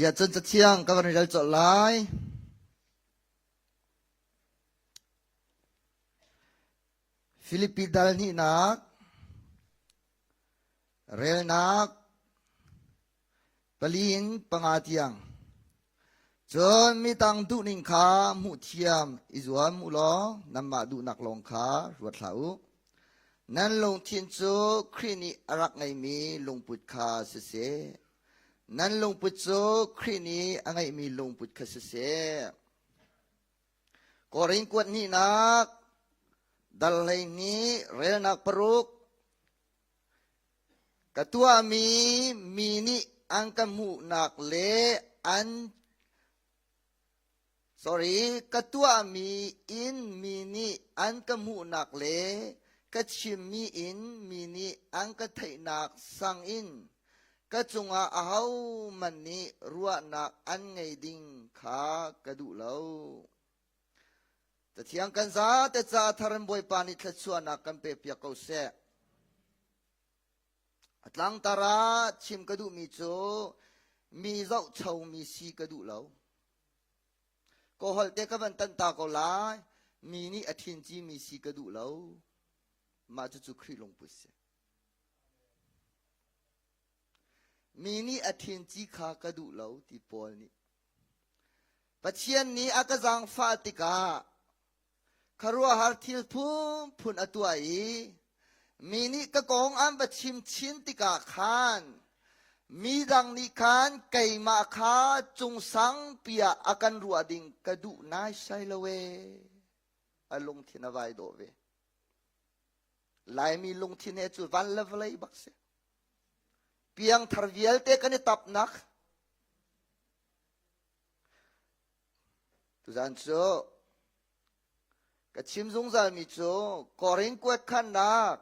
Siahcun cathiang ka van rel colh lai. Filipi dal hnihnak relnak pali in panga tiang. Cun mitang duhning kha hmuh thiam i zuam u law nanmah duhnak lawng kha ruat hlah u. Nan lungthin cu Khrih nih a rak ngeimi lungput kha siseh. Nan lungput cu Khrih nih a ngeihmi lungput kha siseh. Korin kuat hnihnak dal 12 relnak paruk Ka tuahmi mi nih an ka hmuhnak le an sorry ka tuahmi in mi nih an ka hmuhnak le ka chimmi in mi nih an ka theihnak sang in ka cungah ahohmanh nih ruahnak an ngei ding kha ka duh lo. Cathiang kan zate ca thar in Bawipa nih thluachuahnak kan pekpiak ko seh. A tlangtar ah chim ka duhmi cu mi zohchomi si ka duh lo. Ka holh te ka van tan ta ko lai. Mi nih a ṭhin cimi si ka duh lo. Mah cucu Khrih lungput si. Mi nih a ṭhin ci kha ka duh lo ti Paul nih. Pathian nih a ka zaangfah tikah khuaruahhar thil phunphun a tuah i mi nih ka kong an va chim chin tikah khan midang nih khan keimah kha cungsangpi ah a kan ruah ding ka duh naisai lo ee. A lungthin a vai dawh ve. Laimi lungthin he cu van le vawlei bak si. Piangthar vialte kan i tapnak. Tuzan cu ka chim zungzalmi cu Korin kuat khannak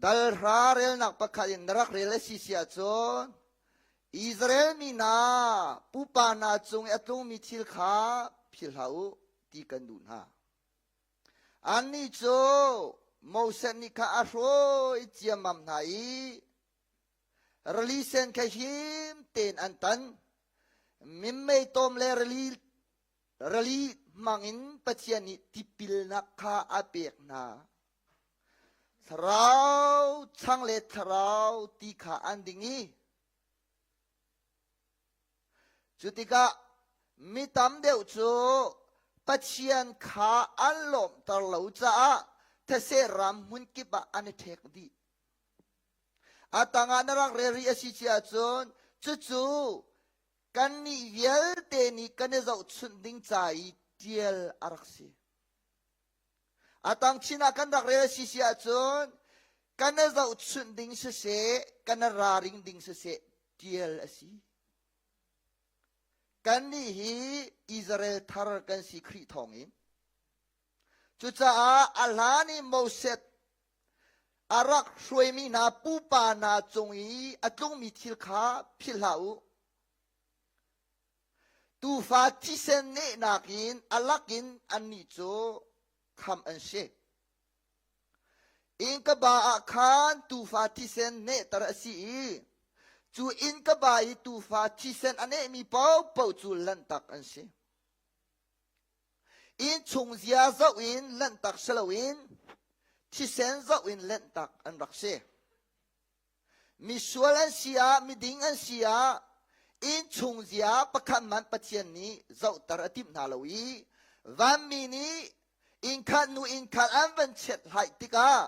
dalhra relnak pakhat in na rak rel a si si ahcun Israel mi hna pupa hna cung i a tlungmi thil kha philh hlah u ti kan duh hna. Annih cu Moses nih kha a hruai ciammam hna i rili sen kha him tein an tan. Minmei tawm le rili, rili hmangin Pathian nih tipilnak kha a pek hna. Thlarau chang le thlarau ti kha an ding i Cu tikah mi tam deuh cu Pathian kha an lawmhter lo caah these ram hmunkip ah an i ṭhek dih. A tangah na rak rel rih a si si ahcun cucu kannih vialte nih kan i zohchunh ding ca i ṭial a rak si. A tang chin ah kan rak rel a si si ahcun kan i zohchunh ding siseh, kan i raring ding siseh ṭial a si. Kannih hi Israel thar kan si Khrih thawngin. Cucaah a hlan i Moses a rak hruaimi hna pupa hna cung i a tlungmi thil kha philh hlah u. Tuufa thisen nehnak in a lakin annih cu khamh an si. Innkaba ah khan tuufa thisen nehter a si i cu innkaba i tuufa thisen a nehmi paohpaoh cu lanhtak an si. Innchung zia zoh in lanhtak si loin thisen zoh in lanhtak an rak si. Misual an si ah, miding an si ah, innchung zia pakhat man Pathian nih zohter a timh hna lo i vanmi nih innkhat nu innkhat an van chiat hlai tikah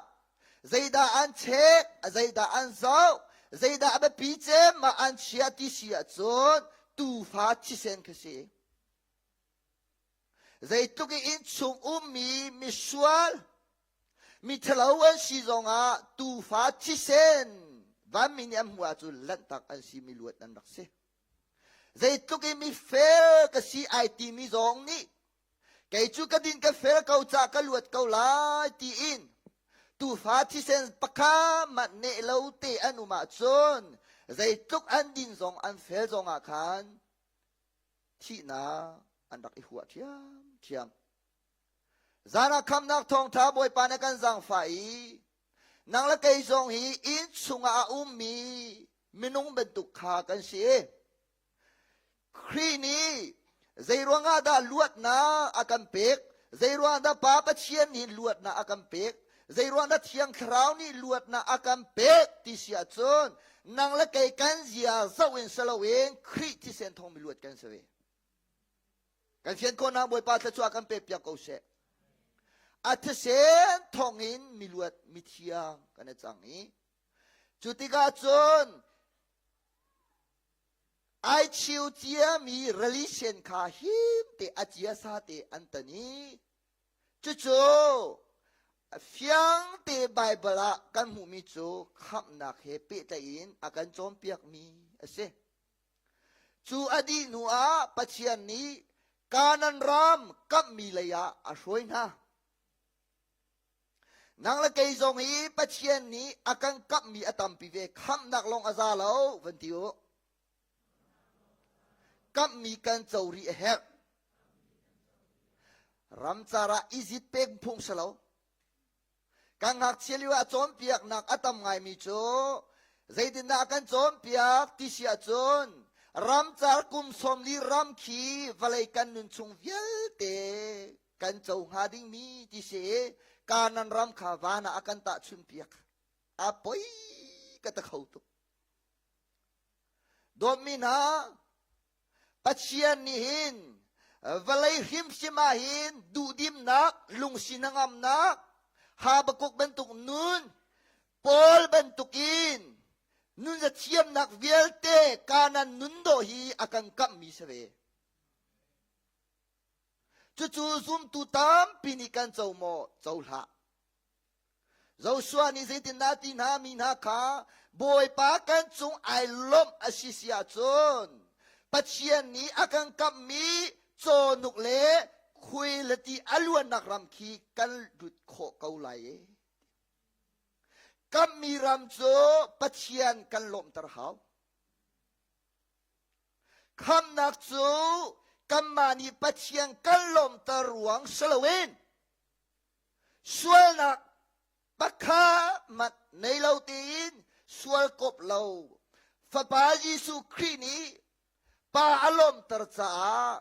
zeidah an chek, zeidah an zoh, zeidah a biapi cem ah an chia ti si ahcun tuufa thisen kha si. Zeitluk i innchung ummi misual, Miṭhalo an si zongah tuufa thisen vanmi nih an hmuh ahcun lanhtak an si mi luat an rak si. Zeitluk i mifel ka si ai timi zong nih kei cu ka din ka fel ko cah ka luat ko lai tiin tuufa thisen pakhat mah neh lo te an um ahcun zeitluk an din zong an fel zongah khan thihnak an rak i huah ṭhiamṭhiam. Zan ah khamnak thawngṭha Bawipa na kan zaangfah i nang le kei zong hi inn chungah a ummi. Minung bantuk kha kan si. Khrih nih zeiruangah dah luatnak a kan pek? Zeiruangah dah Pa Pathian nih luatnak a kan pek? Zeiruangah dah Thiang Thlarau nih luatnak a kan pek ti si ahcun nang le kei kan zia zoh in si loin Khrih thisen thawng mi luat kan si ve. Kan fian khawhnak Bawipa thluachuah kan pek piak ko seh. A thisen thawngin miluat mithiang kan i cang i cu tikah cun ai chiu ciami relation kha him te a ciasa te an tan i cucu fiang te Bible ah kan hmuhmi cu khamhnak he pehtlaih in a kan cawnpiakmi a si. Cu a dih hnu ah Pathian nih Kanaan ram kamhmi lei ah a hruai hna. Nang le kei zong hi Pathian nih a kan kamhmi a tampi ve. Khamhnak lawng a za lo, van ti u. Kamhmi kan co rih a herh. Ramcar ah Izipt pek phung si lo. Kan ngakchia lio ah cawnpiaknak a tam ngaimi cu zeitindah a kan cawnpiak ti si ahcun ramcar kum 40 ram khi vawlei kan nun chung vialte kan co hnga dingmi ti si i Kanan ram kha van ah a kan tahchunpiak. A poi ka ta kho tuk. Dawtmi hna, Pathian nih hin vawlei hrimhrim ah hin duhdimnak, lungsi hnangamnak, Habakkuk bantuk nun, Paul bantukin nun zathiamnak vialte Kanan nun dawh hi a kan kamhmi si ve. Cucu zumtu tampi nih kan co maw? Co hlah. Joshua nih zeitindah ti hna mi hna kha Bawipa kan cung ai lawmh a si si ahcun Pathian nih a kan kamhmi cawhnuk le khui le ti a luannak ram khi kan lut khawh ko lai e. Kamhmi ram cu Pathian kan lawmhter hau. Khamhnak cu kanmah nih Pathian kan lawmhter ruang si loin Sualnak pakhat hmanh nei lo tein sual kop lo Fapa Jesuh Khrih nih Pa a lawmhter caah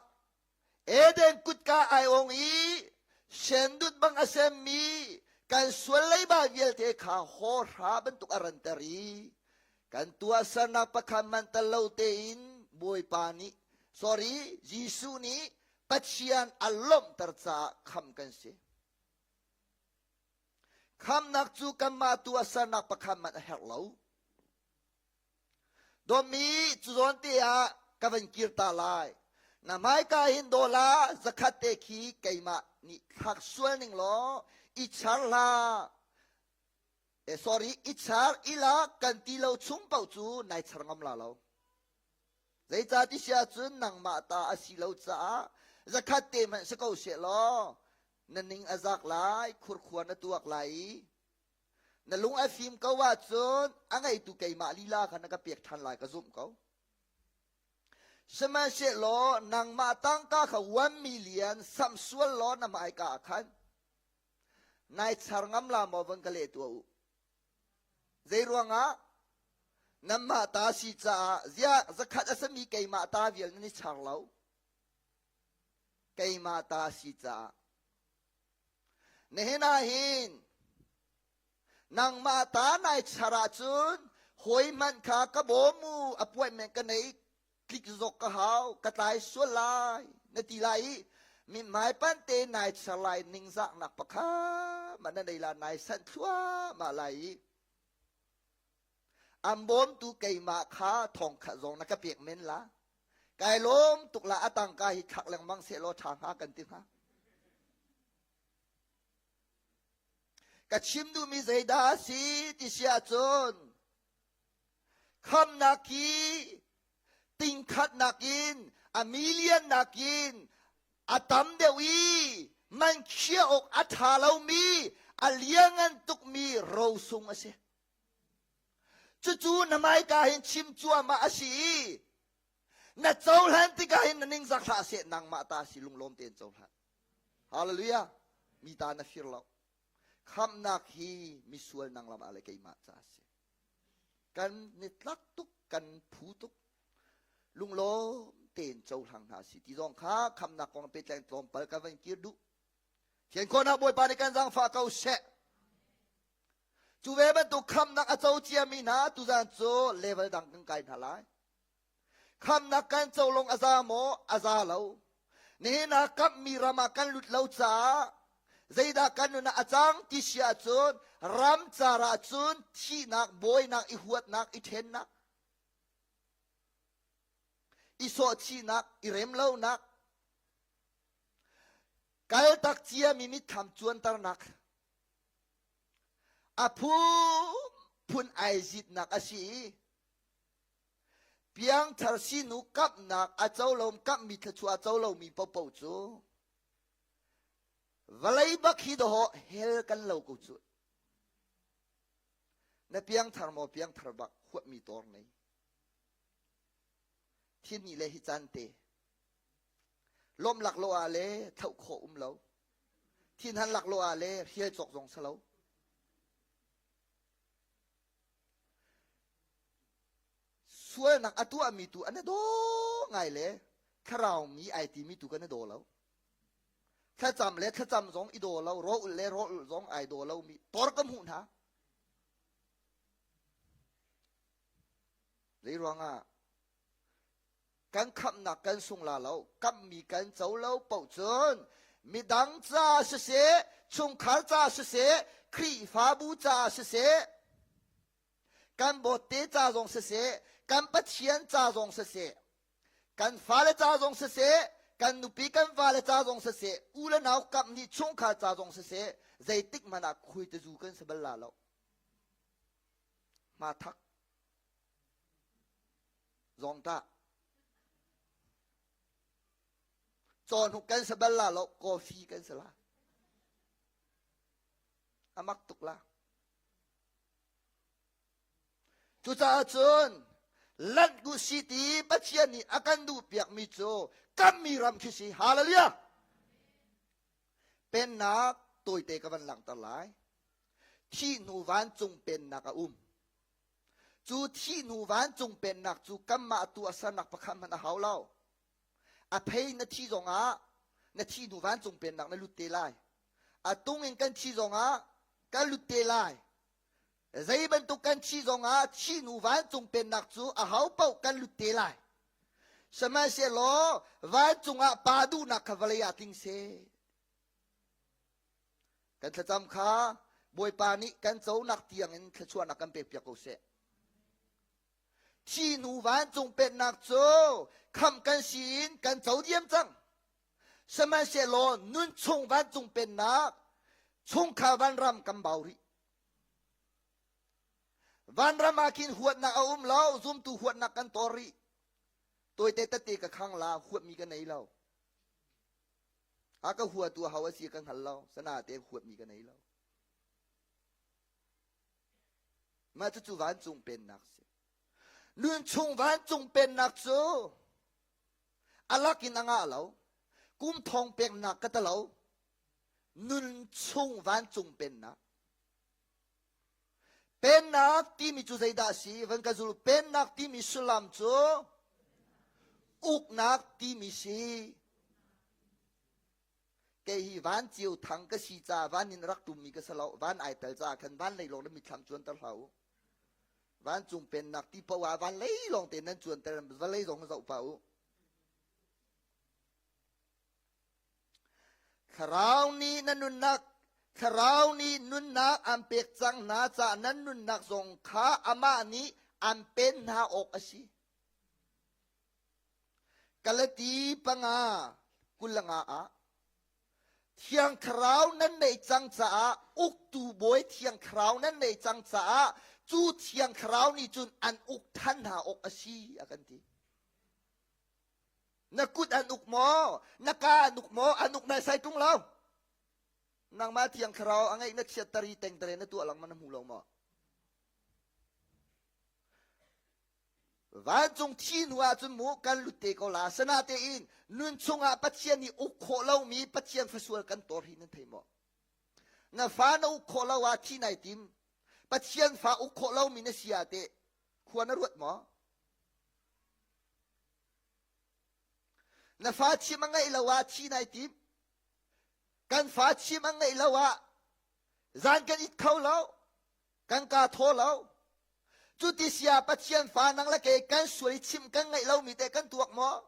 Eden kutka ai ong i sendut bang a semmi kan sual leiba vialte kha hawhra bantuk a ranter i kan tuahsernak pakhat hmanh tel lo tein Bawipa nih sorry Jesuh nih Pathian a lawmhter caah khamh kan si. Khamhnak cu kanmah tuahsernak pakhat hmanh a herh lo. Dawtmi cu zawn te ah ka van kir ta lai. Na hmaika hin dollar zakhat te khi keimah nih thlak sual ning law i char hlah. Eh, sorry, i char ila kan ti lo chung paoh cu nai char ngam la lo. Zeicah ti si ahcun nangmah ta a si lo caah zakhat te hmanh si ko seh law na ning a zak lai, khurkhua na tuak lai i na lung a fim ko ahcun a ngeitu keimah lila kha na ka pek ṭhan lai ka zumh ko. Sihmanhsehlaw nangmah tangka kha 1 million samh sual law na hmaika ah khan nai char ngam la maw van ka leh tuah u. Zeiruangah? Nanmah ta si caah ziah zakhat a sami keimah ta vial nan i char lo. Keimah ta si caah. Nihin ah hin nangmah ta nai char ahcun hawi hmanh kha ka bawm u appointment ka nei tlik zok ka hau ka tlai sual lai na ti lai i mithmai pante nai char lai ningzahnak pakhat mah na nei la nai sanh thluahmah lai i an bawmtu keimah kha thong khat zong na ka pek men la kai lawm tuk la a tangka hi thlak lengmang seh law ṭha hnga kan ti hnga ka chim duhmi zeidah a si ti si ahcun Khamnak hi tingkhat nakin a million nakin a tam deuh i man khiah awk a ṭha lomi a liangan tukmi rosung a si. Cucu na hmaika hin chim cuahmah a si i na cohlan tikah hin na ningzak hlah seh nangmah ta si lunglawm tein cohlan. Hallelujah. Mi ta na fir lo. Khamnak hi misual nang lam ah le keimah ca a si. Kan ni tlak tuk. kan phu tuk. Lunglawm tein cohlang hna si ti zong kha khamnak kong pehtlaih tlawmpal ka van kir duh. Thian khawhnak Bawipa nih kan zaangfah ko seh. Cu ve bantuk khamnak a co ciami hna tuzan cu level dang kan kai hna lai. Khamnak kan co lawng a za maw? A za lo. Nihin ah kamhmi ram ah kan lut lo caah zeidah kan nun ah a cang ti si ahcun ram car ah cun thihnak, bawinak, i huatnak, i ṭhennak, i sawhchihnak, i remlonak, kaltak ciami mitthlam cuanternak, a phunphun ai zitnak a si i Piangthar sinu kamhnak a co lo kamhmi thluachuah a co lomi paohpaoh cu vawlei bak hi dawh hell kan lo ko cu. Na piangthar maw piangthar bak huatmi tor nei. Thin le hi caan te. Lawm lak lo ah le thlauh khawh um lo. Thinhan lak lo ah le hrial cawk zong sa lo. Sualnak a tuahmi tu an i daw ngai le thlarau mi ai timi tu kan i daw lo. Thlacam le thlacam zong i daw lo, rawl le rawl zong ai daw lomi tor ka hmuh hna. Zei ruangah kan khamhnak kan sung la lo, kamhmi kan co lo paoh cun midang ca siseh, chungkhar ca siseh, Khrihfabu ca siseh, kan bawtte ca zong siseh, kan Pathian ca zong siseh, kan fale ca zong siseh, kan nupi kan vale ca zong siseh, u le nau kamh nih chungkhar ca zong siseh, zeitik hmanh ah khuaitazu kan si bal la lo. Hmathak zawngtah cawhnuk kan si bal la lo coffee kan si la a mak tuk la cucaah cun lanh ku si ti Pathian nih a kan duh piakmi cu kammi ram khi si hallelujah pennak tawite ka van langhter lai thih hnu vancung pennak a um Cu thih hnu vancung pennak cu kanmah tuahsernak pakhat hmanh a hau lo. A phei na thi zongah na thih hnu vancung pennak na lut te lai. A tung in kan thi zongah kan lut te lai. Zei bantuk kan thi zongah thih hnu vancung pennak cu a hau paoh kan lut te lai. Sihmanhsehlaw vancung ah pa duhnak kha vawlei ah tling seh. Kan thlacam kha Bawipa nih kan conak tiangin thluachuahnak kan pekpiak ko seh. Thi hnu vancung pennak cu khamh kan si in kan co diam cang. Sihmanhsehlaw nun chung vancung pennak chungkhar vanram kan bau rih. Vanram ah khin huatnak a um lo, zumtu huatnak kan tor rih. Tawite tete ka khang la, huatmi ka nei lo. A ka huatu ho a si ka hngal lo. Sana te huatmi ka nei lo. Mah cucu vancung pennak si. Nun chung vancung pennak cu a lak in a ngah lo. Kum thong peknak ka ta lo. Nun chung vancung pennak. Pennak timi cu zeidah a si? Van ka zul. Pennak timi sullam cu uknak timi si. Kei hi van cio thang ka si ca van in rak tummi ka si lo. Van ai tel caah khan van lei lawng na mitthlam cuanter hlah u. Vancung pennak ti paoh ah van lei lawng te nan cuanter vawlei zong zoh pah u. Thlarau nih na nunnak Thlarau nih nunnak an pek cang hna caah nan nunnak zong kha amah nih an pen hna awk a si. Galati panga 25 ah Thiang Thlarau nan neih cang caah uktu bawi Thiang Thlarau nan neih cang caah cu Thiang Thlarau nih cun an uk than hna awk a si a kan ti. Na kut an uk maw? Na ka an uk maw? An uk nai sai tung lo. Nangmah thiang thlarau a ngeih na chiatter i tengtere na tuah langmang na hmu lo maw? Vancung thi hnu ahcun mu kan lut te ko la. Sanatein nun chungah Pathian nih uk khawh lomi Pathian fasual kan tor hi nan thei maw? Na fa na uk khawh lo ah thi nai tim. Pathian fa uk khawh lomi na si ah teh khua na ruat maw? Na fa chim a ngaih lo ah thi nai tim. Kan fa chim a ngaih lo ah zan kan it kho lo. Kan ka thaw lo. Cu ti sia Pathian fa nang le kei kan sual i chim kan ngaih lomi te kan tuak maw?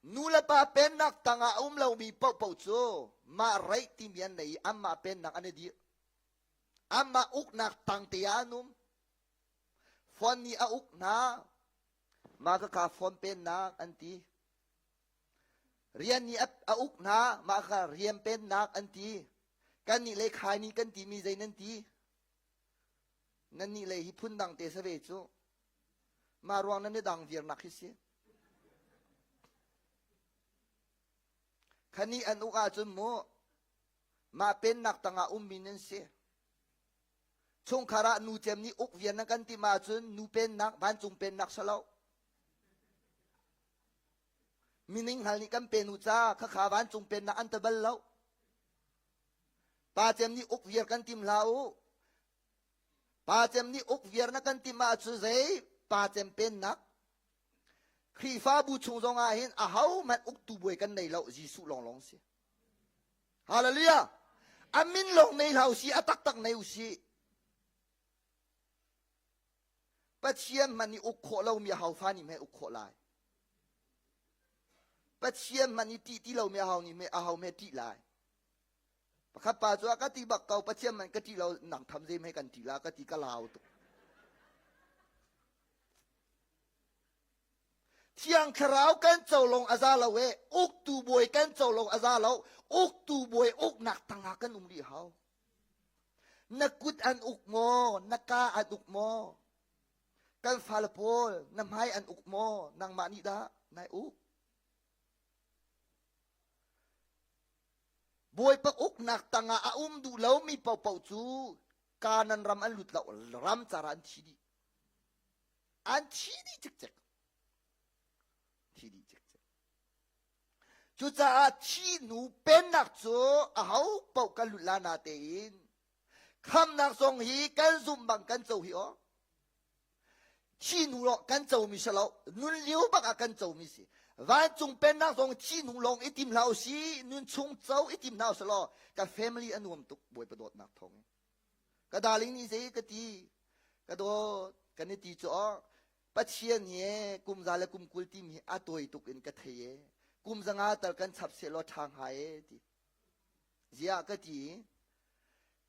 Nu le pa pennak tangah a um lomi paohpaoh cu mah reih timi an nei i anmah pennak an i dirh. Anmah uknak tang te ah an um. Phone nih a uk hna. Mah khakha phone pennak an ti. Rian nih a uk hna. Mah kha rian pennak an ti. Kannih le khai nih kan timi zei nan ti? Nannih lei hi phundang te sa ve cu. Mah ruang nan i dang viarnak hi si. Khani an uk ahcun mu mah pennak tangah ummi nan si. Chungkhar ah nu cem nih uk vian nan kan ti ma ahcun nu pennak vancung pennak si lo. Mining hal nih kan pen u ca khakha vancung pennak an ta bal lo. Pa cem nih uk viar kan tim hlah u. Pa cem nih uk viar na kan timh ahcun zei pa cem pennak Khrihfabu chung zong ah hin ahohmanh uktu bawi kan nei lo Jesuh lawnglawng si. Hallelujah! A min lawng nei hlah usih, a taktak nei usih. Pathian hmanh nih uk khawh lomi ahofa nih hme uk khawh lai. Pathian hmanh nih ṭih ti lomi aho nih hme aho hme ṭih lai. Pakhat pa cu a ka ti bak ko Pathian man ka ṭih lo nang tham zem he kan ṭih la ka ti ka lau tuk. Thiang Thlarau kan co lawng a za lo e uktu bawi kan co lawng a za lo uktu bawi uknak tangah kan um rih hau. Na kut an uk maw na ka an uk maw kan fale pawl na hmai an uk maw nangmah nih dah nai uk Bawipa uknak tangah a um duh lomi paohpaoh cu Kanan ram an lut lo, ram car ah an thi dih. An thi dih cikcek. Thi dih cikcek. Cucaah thi hnu pennak cu aho paoh kan lut la na tein khamnak zong hi kan zumh bang kan co hi aw. Thi hnu lawng kan comi si lo nun lio bak ah kan comi si vancung pennak zong thi hnu lawng i tim hlah usih nun chung co i tim hna usih law ka family a nuam tuk bawipa dawtnak thawng in ka darling nih zei ka ti ka dawt kan i ti cu aw Pathian hi kum za le kum 20 timi hi a tawi tuk in ka thei e kum zanga tal kan chap seh law ṭha hnga e ti Ziah ka ti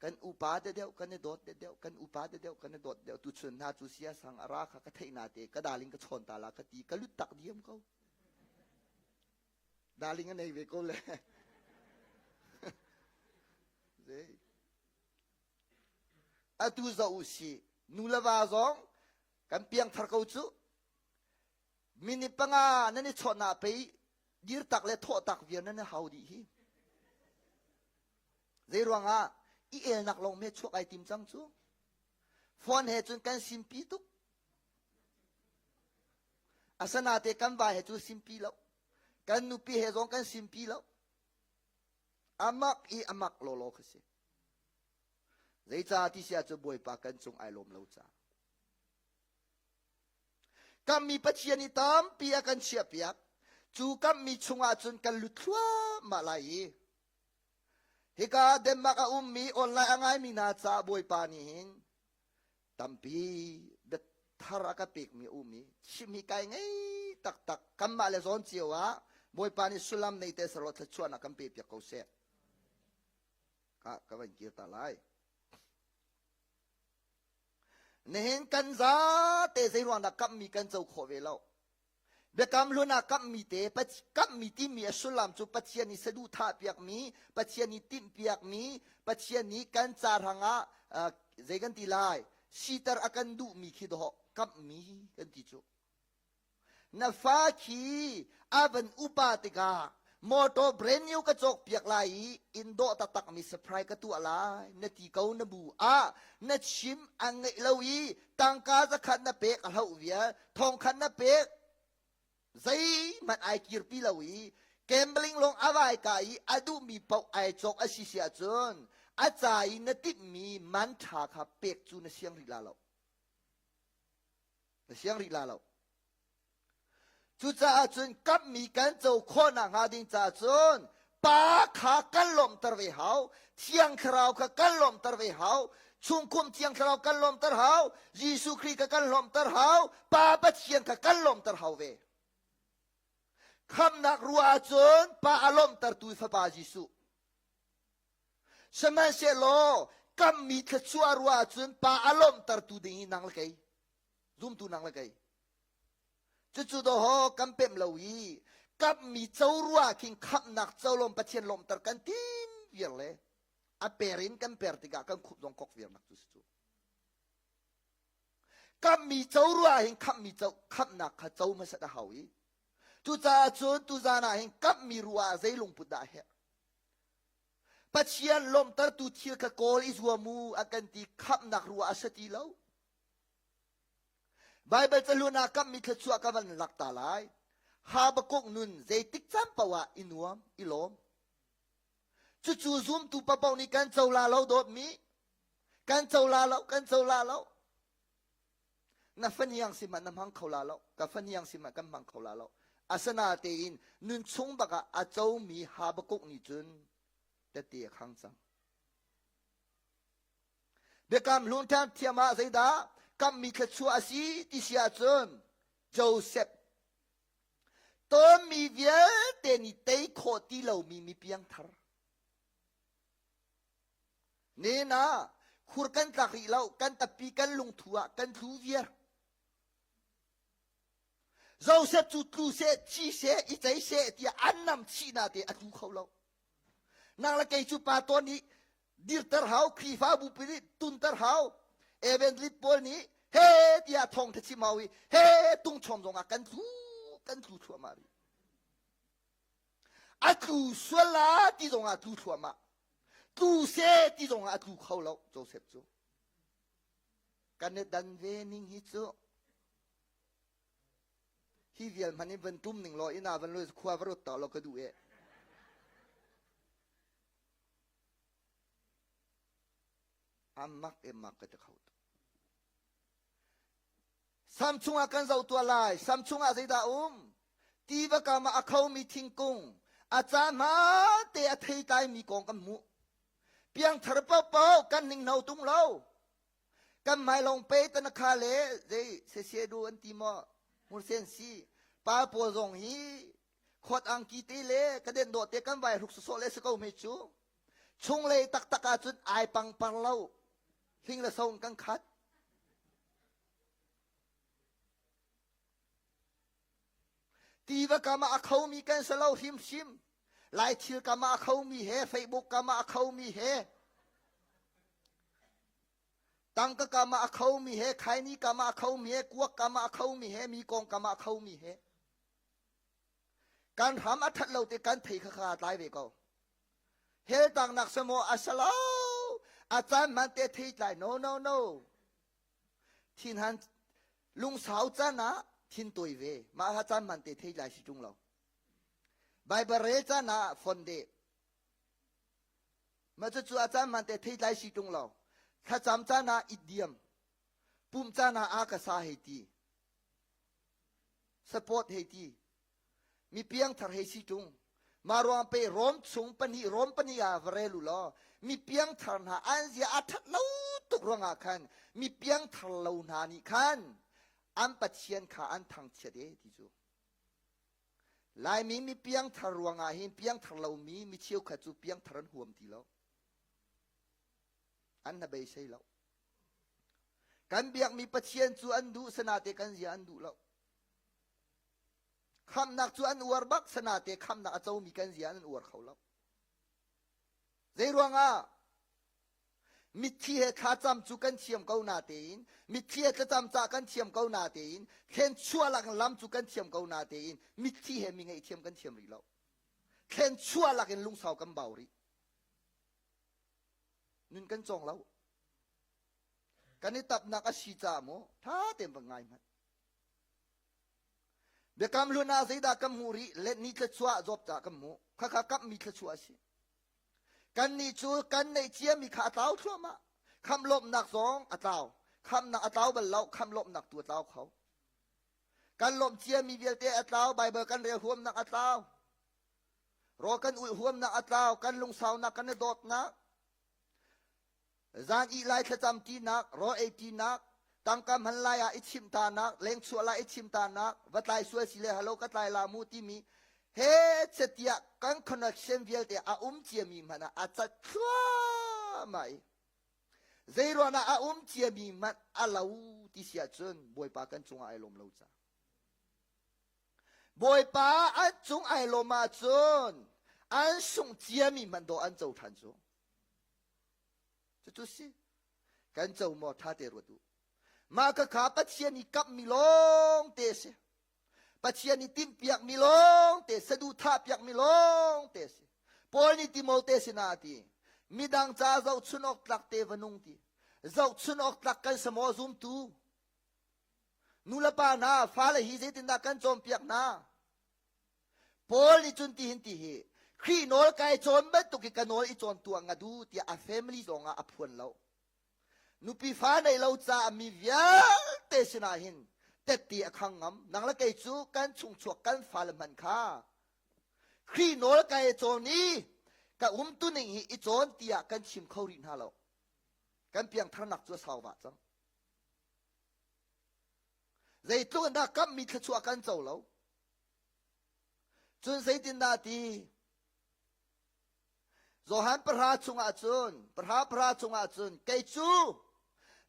kan upa te deuh kan i dawt te deuh kan upa te deuh kan i dawt deuh tuchun hna cu sia sang a ra kha ka theih na te ka darling ka chawn ta la ka ti ka lut tak diam ko darling a nei ve ko le zei atu zo u si nu le va zong kan piangthar ko cu minute panga nan i chawh na pei dir tak le thawh tak viar nan i hau dih hi zei ruangah i elnak lawng me chuak ai tim cang cu phone he cun kan simpi tuk asana te kan va he cu simpi lo kan nupi he zong kan simpi lo amak i amak lawlaw kha si zeicah ti sia cu bawipa kan cung ai lawm lo ca Kammi Pathian i tampi a kan chiahpiak. Cu kammi chungah cun kan lut thluahmah lai i hika Denmark a ummi online a ngaimi hna caah Bawipa nih hin tampi biathar a ka pekmi a um i chim hi kai ngei taktak kanmah le zawn cio ah Bawipa nih sullam nei te saraw thluachuahnak kan pe piak ko seh. Ka ka van kir ta lai. Nihin kan zate zeiruang dah kamhmi kan co khawh ve lo. Biakam hlun ah kamhmi te kamhmi timi a sullam cu Pathian nih saduhthah piakmi, Pathian nih timhpiakmi, Pathian nih kan ca hrangah uh, zei kan ti lai, siter a kan duhmi khi dawh kamhmi kan ti cu. Na fa khi a van upa tikah motor brand new ka cawk piak lai i inn dawh taktak mi surprise ka tuah lai na ti ko na bu ah na chim an ngeih lo i tangka zakhat na pek a hloh vial thongkhat na pek zeihmanh ai kirpi lo i gambling lawng a vai ka i a duhmi paoh ai cawk a si si ahcun a ca i na timhmi man ṭha kha pek cu na siang rih la lo. Na siang rih la lo. Cucaah cun kamhmi kan co khawhnak hnga ding caah cun Pa kha kan lawmhter ve hau, Thiang Thlarau kha kan lawmhter ve hau, chungkhum Thiang Thlarau kan lawmhter hau, Jesuh Khrih kha kan lawmhter hau, Pa Pathian kha kan lawmhter hau ve. Khamnak ruah ahcun Pa a lawmhtertu Fapa Jesuh. Sihmanhsehlaw kammi thluachuah ruah ahcun Pa a lawmhtertu ding hi nang le kei, zumtu nang le kei. Cucu dawhaw kan pemh lo i kamhmi co rua khin khamhnak co lawm Pathian lawmhter kan tim viar le a per in kan per tikah kan khup zong kok viarnak cu si cu. Kamhmi co rua hin khamhmi co khamhnak kha co hmasat a hau i cucaah cun tuzan ah hin kamhmi rua ah zei lungput dah a herh? Pathian lawmhtertu thil kha kawl i zuam u a kan ti khamhnak rua a si ti lo. Baibal cahlun ah kamhmi thluachuah ka van lak ta lai. Habakkuk nun zeitik caan paoh ah i nuam, i lawm. Cucu zumtu paoh nih kan co la lo dawtmi. Kan co la lo, kan co la lo. Na faniang si hmanh na hmang kho la lo. Ka faniang si hmanh kan hmang kho la lo. Asinatein nun chung bak ah a comi Habakkuk nih cun tete a khang cang. Biakam hlun thiam ah zeidah kammi thluachuah a si ti si ahcun Joseph tawnmi vialte nih tei khawh ti lomi mi piangthar. Nena khur kan tlak rih lo kan tappi kan lungthu ah kan tlu viar. Joseph cu tlu seh, thi seh, i cei seh tiah an nam chih na te a tlu kho lo. Nang le kei cu pa tawn nih dirter hau, Khrihfabu pi nih tunter hau, evangelist pawl nih he tiah thawng tha chim hau i he tungchawm zong ah kan tlu kan tlu thluahmah rih. A tlu sual la ti zong ah tlu thluahmah. Tlu se ti zong ah a tlu kho lo Joseph cu. Kan i dan ve ning hi cu Hi vial hmanh in van tum ning law inn ah van loi khua va ruat ta law ka duh eh. Amak e mak ka ti kho tuk. Sam chungah kan zoh tuah lai. Sam chungah zeidah um? Tiva kam ah a khomi thingkung, a ca hma te a thei tlaimi kong kan hmuh. Piangthar paohpaoh kan hninghno tung lo. Kan hmailawng pe tanakha le zei sese du an ti maw hmursen si pa pawl zong hi khawt angki te le ka den dawh te kan vai hruk sawsawh le si ko hme cu chunglei taktak ahcun ai pangpar lo hling le so in kan khat Tiva kam ah a khomi kan si lo hrimhrim. Lai thil kam ah a khomi he, Facebook kam ah a khomi he, tangka kam ah a khomi he, khaini kam ah a khomi he, kuak kam ah a khomi he, mi kong kam ah a khomi he. Kan hram a that lo te kan thei kha kha tlai ve ko. Hell tangnak samaw a salo a caan man te thei tlai no no no Thinhan lungsau can ah thin tawi ve. Mah ha caan hman te thei lai si ṭung lo. Bible rel caan ah fon de. Mah cucu a caan hman te thei tlai si ṭung lo. Thlacam caan ah it diam. Pumh caan ah a ka sa hei ti. Support hei ti. Mi piangthar hei si ṭung. Mah ruang pe Rom chung pahnih Rom pahnih ah va rel u law mi piangthar hna an zia a ṭhat lo tuk ruangah khan mi piangthar lo hna nih khan an Pathian kha an thangchiat e ti cu. Laimi mi piangthar ruangah hin piangthar lomi mi cheukhat cu piangthar an huam ti lo. An hnabeisei lo. Kan biakmi Pathian cu an duh sanate kan zia an duh lo. Khamhnak cu an uar bak sanate khamhnak a comi kan zia an uar kho lo. Zei ruangah mitthli he thlacam cu kan thiam ko natein mitthli he thlacam cah kan thiam ko natein thlen chuah lak lam cu kan thiam ko natein mitthli he mi ngaihthiam kan thiam rih lo. Thlen chuah lak in lungsau kan bau rih. Nun kan cawng lo. Kan i tapnak a si caah maw tha tein va ngai hmanh. Biakam hlun ah zeidah kan hmuh rih? Letni thluachuah Job ca kan hmuh. Khakha kamhmi thluachuah a si. Kannih cu kan neih ciami kha a tlau thluahmah. Khamh lawmhnak zong a tlau. Khamhnak a tlau bal lo, khamh lawmhnak tu a tlau kho. Kan lawmh ciami vialte a tlau, Baibal kan rel huamnak a tlau. Rawl kan ulh huamnak a tlau, kan lungsaunak kan i dawtnak. Zan ih lai thlacam tinak, rawl ei tinak, tangka hman lai ah i chimh tanak, lengchuah lai i chim tanak, va tlai sual si le halo ka tlai la mu timi he chetiah kan connection vialte a um ciami hmanh ah a cat thluahmah i Zeiruangah a um ciami hmanh a lo ti si ahcun Bawipa kan cungah ai lawm lo ca. Bawipa an cung ai lawm ahcun an sungh ciami hmanh dawh an co ṭhan cu. Cucu si. Kan co maw ṭha te ruat u. Mah khakha Pathian i kamhmi lawng te a si. Pathian i timhpiakmi lawng te saduhthahpiakmi lawng te a si. Paul nih Timote sinah a ti, midang ca zohchun awk tlak te va nung ti. Zohchun awk tlak kan si maw zumtu? Nu le pa hna, fale hi zeitindah kan cawnpiak hna? Paul nih cun tihin ti hi, Khrih nawl kai cawn bantuk hi ka nawl i cawn tuah nga du tiah a family zong ah a phuan lo. Nupi fa nei lo caah mi vialte sinah hin tette a khang ngam. Nang le kei cu kan chungchuak kan fale hmanh kha Khrih nawl kai cawn i ka umtuning hi i cawn tiah kan chim kho rih hna lo. Kan piangtharnak cu a sau vah cang. Zeitluk in dah kamhmi thluachuah kan co lo. Cun zeitindah ti Johan pahra chungah cun pahra pahra chungah cun kei cu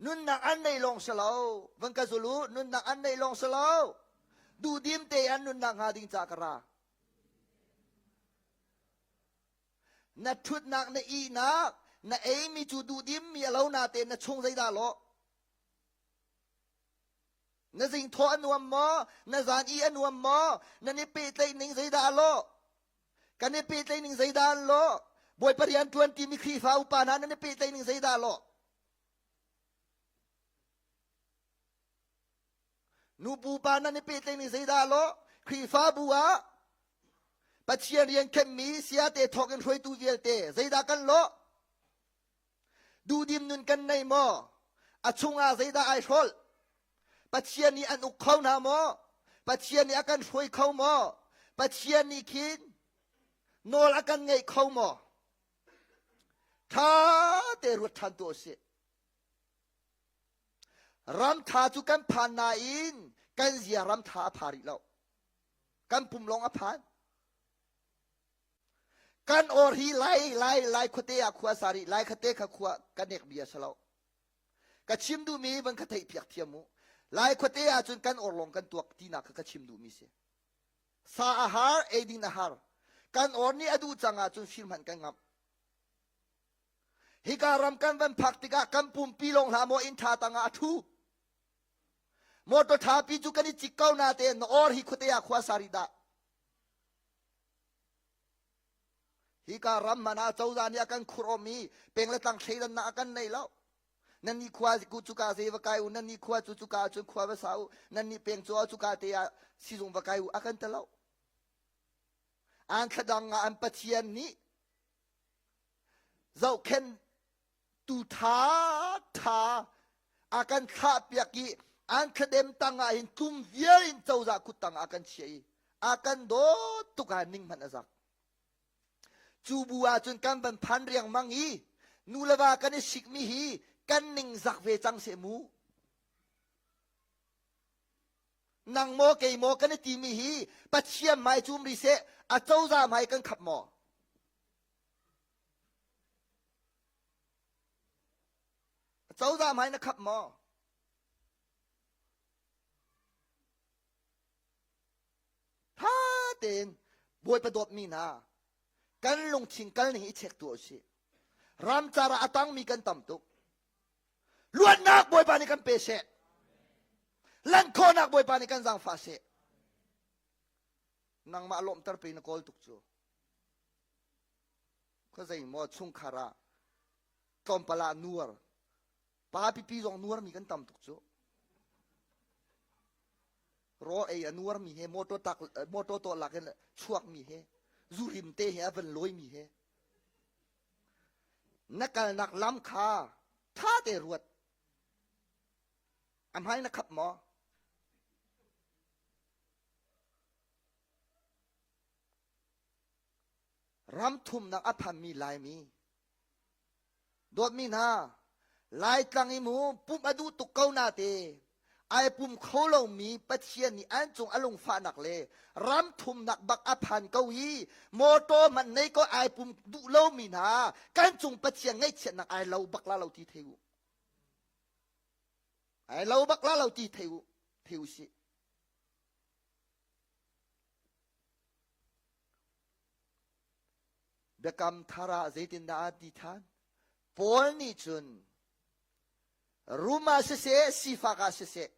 nunnak an nei lawng si lo van ka zul u nunnak an nei lawng si lo duhdim te an nunnak hnga ding ca ka ra na ṭhutnak na ihnak na eimi cu duhdim mi a lo na te na chung zeidah lawh Na zingthawh a nuam maw? Na zan i a nuam maw? Nan i pehtlaih ning zeidah a lawh? Kan i pehtlaih ning zeidah an lawh? Bawipa rian ṭuan timi Khrihfa upa hna nan i pehtlaih ning zeidah a lawh? Nubu pa nan i pehtlaih ning zeidah a lawh? Khrihfabu ah Pathian rian khenhmi siate thawk in hruaitu vialte zeidah kan lawh? Duhdim nun kan nei maw? A chungah zeidah ai hrolh? Pathian nih an uk kho hna maw? Pathian nih a kan hruai kho maw? Pathian nih khin nawl a kan ngeih kho maw? Ṭha te ruat ṭhan tuah usih. Ram ṭha cu kan phan nain kan zia ram ṭha a pha rih lo. Kan pum lawng a phan. Kan or hi lai lai lai khuate ah khua sa rih lai khate kha khua ka nek bia si lo. Ka chim duhmi van ka theih piak thiam u. Lai khuate ah cun kan or lawng kan tuak tinak kha ka chim duhmi si. Sa a har, eidin a har. Kan or nih a duh cang ahcun fir hmanh kan ngamh. Hika ram kan van phak tikah kan pumpi lawng hlah maw inn ṭha tangah a ṭhu. Motor ṭhapi cu kan i cik ko natein na or hi khuate ah khua sa rih dah. Hika ram hmanh ah cozah nih a kan khurh i peng le tlang thleidannak a kan nei lo. Nan nih khua cu cuka zei va kai u, nan nih khua cu cuka ahcun khua va sa u, nan nih peng cu cuka te ah sizung va kai u a kan ti lo. An thladang ah an Pathian nih zohkhen tu tha tha a kan thlah piak i an thladem tang ah hin tlum vial in cozah kut tang ah kan chiah i a kan dawt tuk ah ning hmanh a zak cu bu ah cun kan van phan riangmang i nu le va kan i sikmi hi kan ning zak ve cang seh mu nang maw kei maw kan i timi hi Pathian hmai cum ri seh a cozah hmai kan khap maw Cozah hmai na khap maw? Tha tein Bawipa dawtmi hna kan lungthin kal ning i check tuah usih. Ramcar ah a tangmi kan tam tuk. Luatnak Bawipa nih kan pe seh. Lanh khawhnak Bawipa nih kan zaangfah seh. Nangmah lawmhter pe na kawl tuk cu. Khuazei maw chungkhar ah tlawmpal ah nuar pa pipi zong nuarmi kan tam tuk cu raw ei a nuarmi he motor tak motor to lak in chuakmi he zurim te he a van lawimi he na kalnak lam kha tha te ruat a hmai na khap maw? Ram thumnak a phanmi Laimi Dawtmi hna, Laitlang i mu pumh a duh tuk ko nate ai pum kho lomi Pathian nih an cung a lungfahnak le ram thumnak bak a phan ko i motor hmanh nei ko ai pum duh lomi hna kan cung Pathian ngaihchiatnak ai lo bak la lo ti thei u. Ai lo bak la lo ti thei u. Thei u sih. Biakam thar ah zeitindah a ti ṭhan? Paul nih cun rum ah siseh, sifak ah siseh,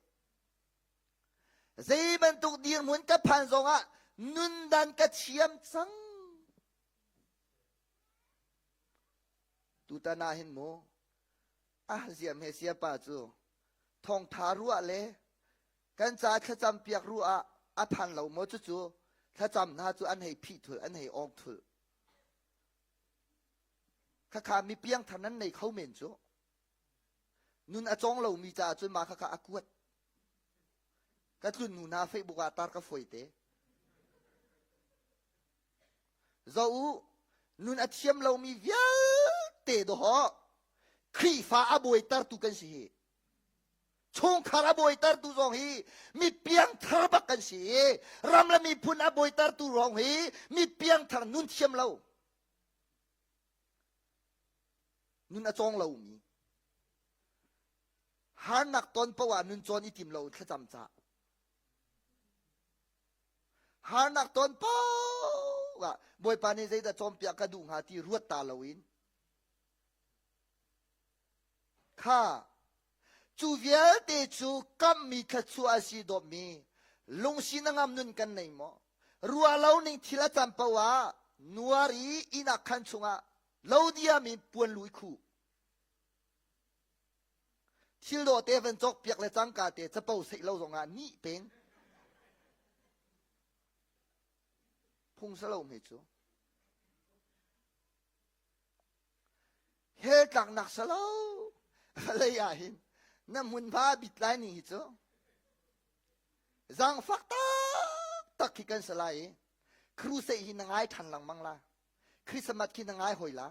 zei bantuk dirhmun ka phan zongah nundan ka thiam cang. Tutan ah hin mu, ah ziam he siapa cu thawngtha ruah le Kan ca thlacam piak ruah ah a phan lo maw cucu thlacam hna cu an hei phih thul an hei awng thul. Khakha mi piangthar nan nei kho men cu. Nun a cawng lomi caah cun mah khakha a kuat. Ka tlun nu hna Facebook ah tar ka foi te. Zo u, nun a thiam lomi vialte dawh Khrihfa a buaitertu kan si hi. Chungkhar a bawitertu zong hi mi piangthar bak kan si i ram le miphun a bawitertu zong hi mi piangthar nun thiam lo nun a cawng lomi harnak ton poah nun cawn i tim lo thlacam ca harnak ton poah Bawipa nih zeidah cawnpiak ka duh hnga ti ruat ta loin Kha cu vialte cu kamhmi thluachuah a si dawtmi lungsi na ngam nun kan nei maw? Ruah lo ning thil a can paoh ah nuar i ihnak khan chungah lo diam in puan lu i khuh. Thil dawh te van cawk piak le cangka te capo seih lo zongah nih peng. Phung salo hme cu. Hell tlaknak salo vawlei ah hin na hmunhma bit lai ning hi cu zaangfak taktak khi kan si lai i crusade hi na ngai ṭhan lengmang la Christmas khi na ngai hoi la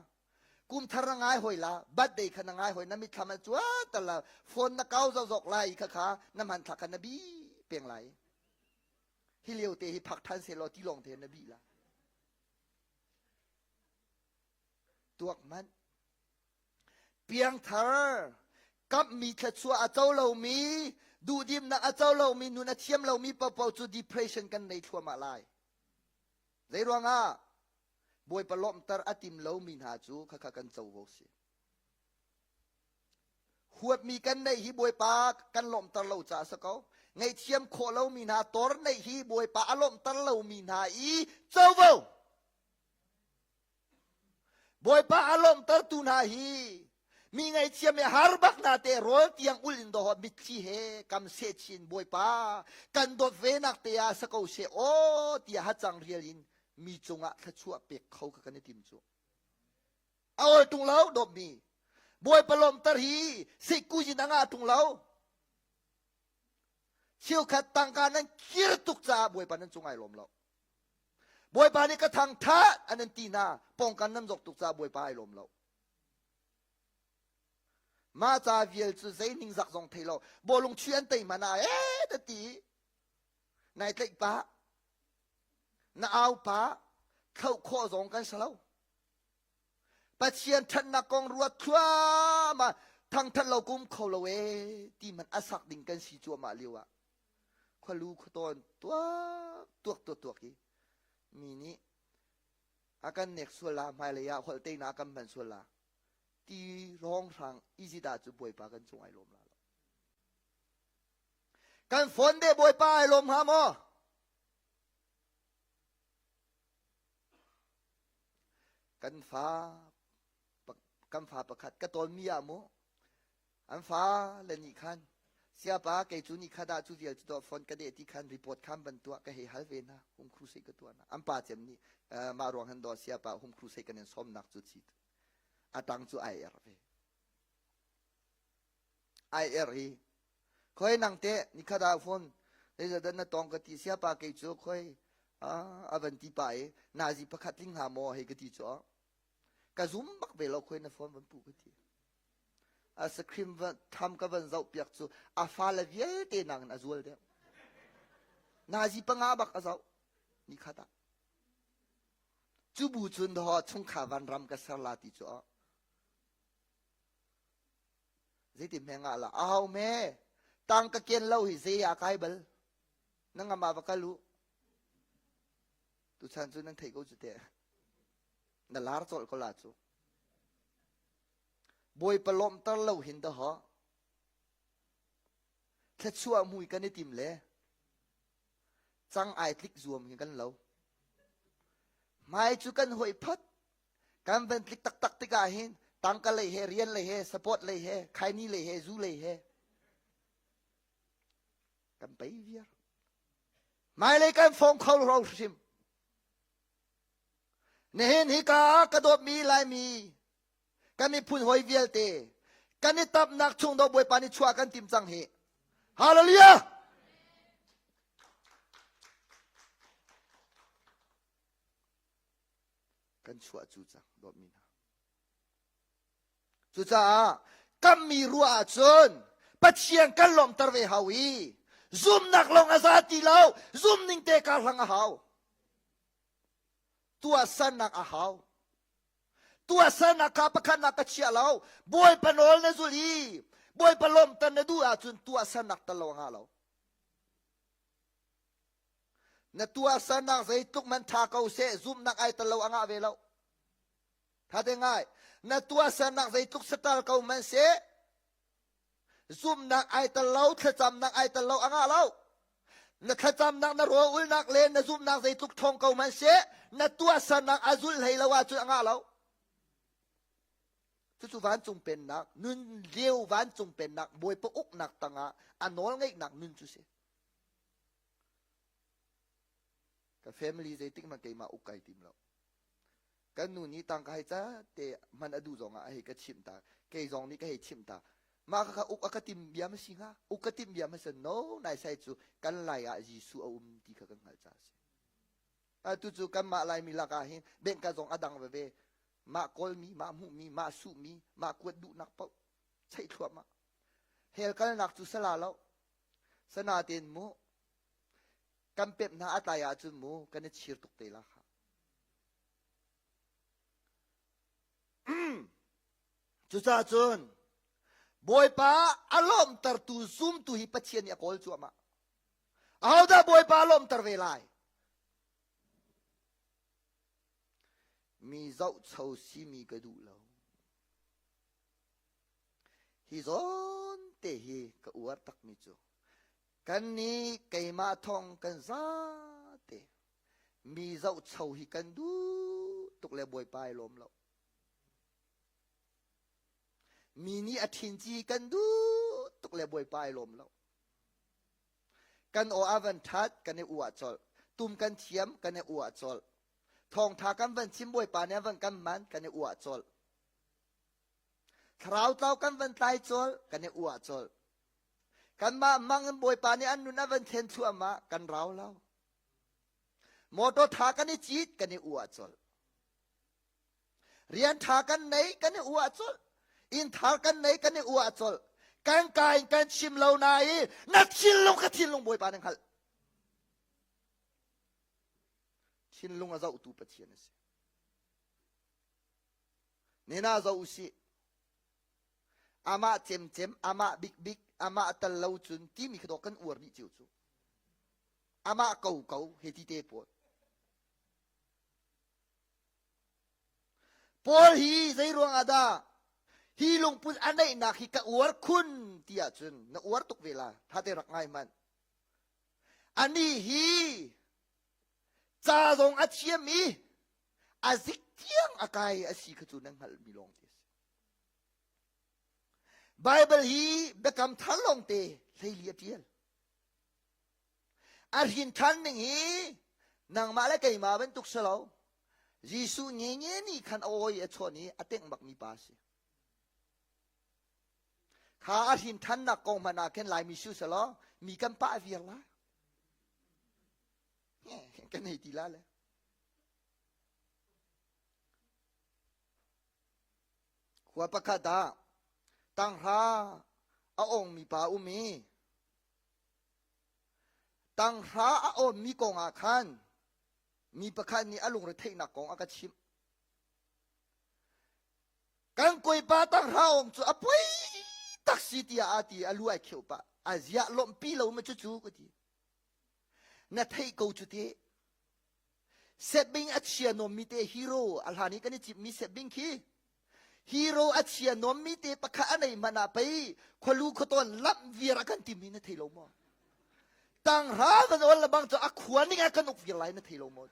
kum thar na ngai hoi la birthday kha na ngai hoi na mitthlam an cuan tal la phone na kau zokzok lai i kha kha na hmanthlak kha na bi peng lai hi lio te hi phak ṭhan se law ti lawng te na bi la Tuak hmanh. Piangthar, kamhmi thluachuah a co lomi, duhdimnak a co lomi, nun a thiam lomi paohpaoh cu depression kan nei thluahmah lai. Zei ruangah? Bawipa lawmhter a tim lomi hna cu khakha kan covo si. Huatmi kan neih hi Bawipa kan lawmhter lo caah a si ko. Ngaihthiam khawh lomi hna tor neih hi Bawipa a lawmhter lomi hna i covo. Bawipa a lawmhtertu hna hi mi ngaihchiam i har bak hna te rawl tiang ul in dawh mitthli he kam seh chin Bawipa kan dawt ve nak te ah sa ko she aw tiah hacang rial in mi cungah thluachuah pek kho ka kan i tim cu a ol tung lo dawtmi Bawipa lawmhter hi sikku in a ngah tung lo cheukhat tangka nan kir tuk caah Bawipa nan cung ai lawm lo Bawipa nih ka thangthat an an ti hna pawngkan nan zok tuk caah Bawipa ai lawm lo. Mah ca vial cu zei ningzak zong thei lo bawlung chuih an tei hmanh ah ee ta ti nai tlaih pah na au pah thloh khawh zong kan si lo. Pathian ṭhatnak kong ruat thluahmah thangṭhat lo kum kho lo ee ti hmanh a sak ding kan si cuahmah lio ah khualu khuatawn tuak tuak tuak tuak i mi nih a kan nek sual la hmailei ah holh teina kan hman sual la ti rong hrang Egypt ah cu Bawipa kan cung ai lawm la lo kan phone de Bawipa ai lawm hnga maw kan fa kan fa pakhat ka tawnmi ah mu An fale nih khan siapa kei cu ni khat ah cu vial cu tuah phone ka deh ti khan report khan ban tuah ka hei hal ve hna home crusade ka tuah hna an pa cem nih mah ruang han daw siapa home crusade kan in sawmnak cu chi a tang cu ai er ve ai er hi khoi nang te ni khat ah phone zeizadah na tong ka ti siapa kei cu khoi. A van ti pa i nazi pakhat tling hnga maw hei ka ti cu ka zum bak ve lo khoi na phone van pu ka ti. A screen tham ka van zoh piak cu a fale vialte nang in a zual deuh. Nazi panga bak a zoh ni khat ah. Cu bu cun daw chungkhar van ram ka ser la ti cu Zeiti hme ngah la ahau me tang ka ken lo hi zei ah kai bal na ngam ah va kal u tuchan cu nan theih ko cu te na lar colh ko la cu Bawipa lawmhter lo hin dah thluachuah mui kan i tim le cang ai tlik zuam hi kan lo hmai cu kan hoi phot kan van tlik taktak tikah hin tangka lei he rian lei he support lei he khaini lei he zu lei he kan pei viar hmailei kan fong kho ro hrim Nihin hika ka dawtmi Laimi kan miphun hawi vialte kan i tapnak chung do Bawipa nih chuah kan tim cang hi. Hallelujah! Kan chuah cu cang dawtmi hna. Cucaah kammi ruah ahcun Pathian kan lawmhter ve hau i zumnak lawng a za ti lo zumning te kar hlang a hau. Tuahsernak a hau. Tuahsernak kha pakhatnak ka chia lo. Bawipa nawl na zul i Bawipa lawmhter na duh ahcun tuahsernak tal lo a ngah lo. Na tuahsernak zeitluk man ṭha ko seh zumhnak ai tel lo a ngah ve lo. Tha te ngai. Na tuahsernak zeitluk satal ko man seh Zumhnak ai tel lo, thlacamnak ai tel lo a ngah lo. Na thlacamnak, na rawl ulnak le na zumhnak zeitluk ṭhawng ko hmanh seh, na tuahsernak a zulh hlei lo ahcun a ngah lo. Cucu vancung pennak, nun lio vancung pennak, Bawipa uknak tangah a nawl ngeihnak nun cu si. Ka family zeitik hmanh keimah uk kai tim lo. Kan nu nih tangka hei ca te hman a duh zong ah a hei ka chimh ta. Kei zong nih ka hei chimh ta. Mah kha uk a ka tim bia ma si hnga? Uk ka timh bia ma si? No, nai sai cu kan lai ah Jesuh a um ti kha kan hngalh caah a si. Atu cu kanmah Laimi lakah hin bengka zong a dang veve. Mah kawlmi, mah hmuhmi, mah suhmi, mah kuat duhnak paoh cheih thluahmah. Hell kalnak cu sala lo. Sana tein mu kan pemh hna a tlai ahcun mu kan i chir tuk te la kha. Cucaah cun Bawipa a lawmhtertu zumtu hi Pathian nih a kawl cuahmah. Ahodah Bawipa a lawmhter ve lai? Mi zohcho simi ka duh lo. Hi zawn te hi ka uar takmi cu kan nih keimah thong kan zate mi zohcho hi kan duh tuk le Bawipa ai lawm lo. Mi nih a ṭhin ci kan duh tuk le Bawipa ai lawm lo. Kan aw a van ṭhat kan i uah colh. Tum kan thiam kan i uah colh. Thawngṭha kan van chim Bawipa nih a van kan man kan i uah colh. Thlarau tlau kan van tlai colh kan i uah colh. Kanmah mang in Bawipa nih an nun a van thlen thluahmah kan rau lo. Motor tha kan i cit kan i uah colh. Rian tha kan nei kan i uah colh. Inn thar kan nei kan i uah colh. Kan ka in kan chim lo na i na thinlung ka thinlung Bawipa nih hngalh. Thinlung a zohtu Pathian a si. Nena zoh usih. Amah cemcem, amah bikbik, amah tal lo cun timi kha dawh kan uar dih cio cu. Amah ko ko he ti te pawl. Paul hi zei ruang ah dah hi lungput a neihnak hi ka uar khun ti ahcun na uar tuk ve la tha te rak ngai hmanh. Ani hi ca zong a thiam i a zik tiang a kai a si kha cu nan hngalhmi lawng te a si. Bible hi biakam thar lawng te hleili a ṭial. A hrin ṭhan ning hi nangmah le keimah bantuk si lo. Jesuh nge nge nih khan a awi a chawn i a tengh bakmi pa a si. Kha a hrin ṭhannak kong hmanh ah khin Laimi si selaw mi kan pah viar la. Kan hei ti la le. Khua pakhat ah tanghra a ongmi pa um i tanghra a awnmi kong ah khan mi pakhat nih a lungre theihnak kong a ka chimh. Kan koipa tanghra ong cu a poi tak si tiah a ti a lu ai kheuh pah. A ziah lawmhpi lo ma cucu ka ti. Na theih ko cu te. Setbing a chia nuammi te hero a hlan i kan i cimmi setbing khi hero a chia nuammi te pakhat a nei hmanh ah pei khualu khuatawn lamh viar a kan tim hi na thei lo maw? Tanghra kan ol lebang cu a khua ning ah kan uk viar lai na thei lo maw?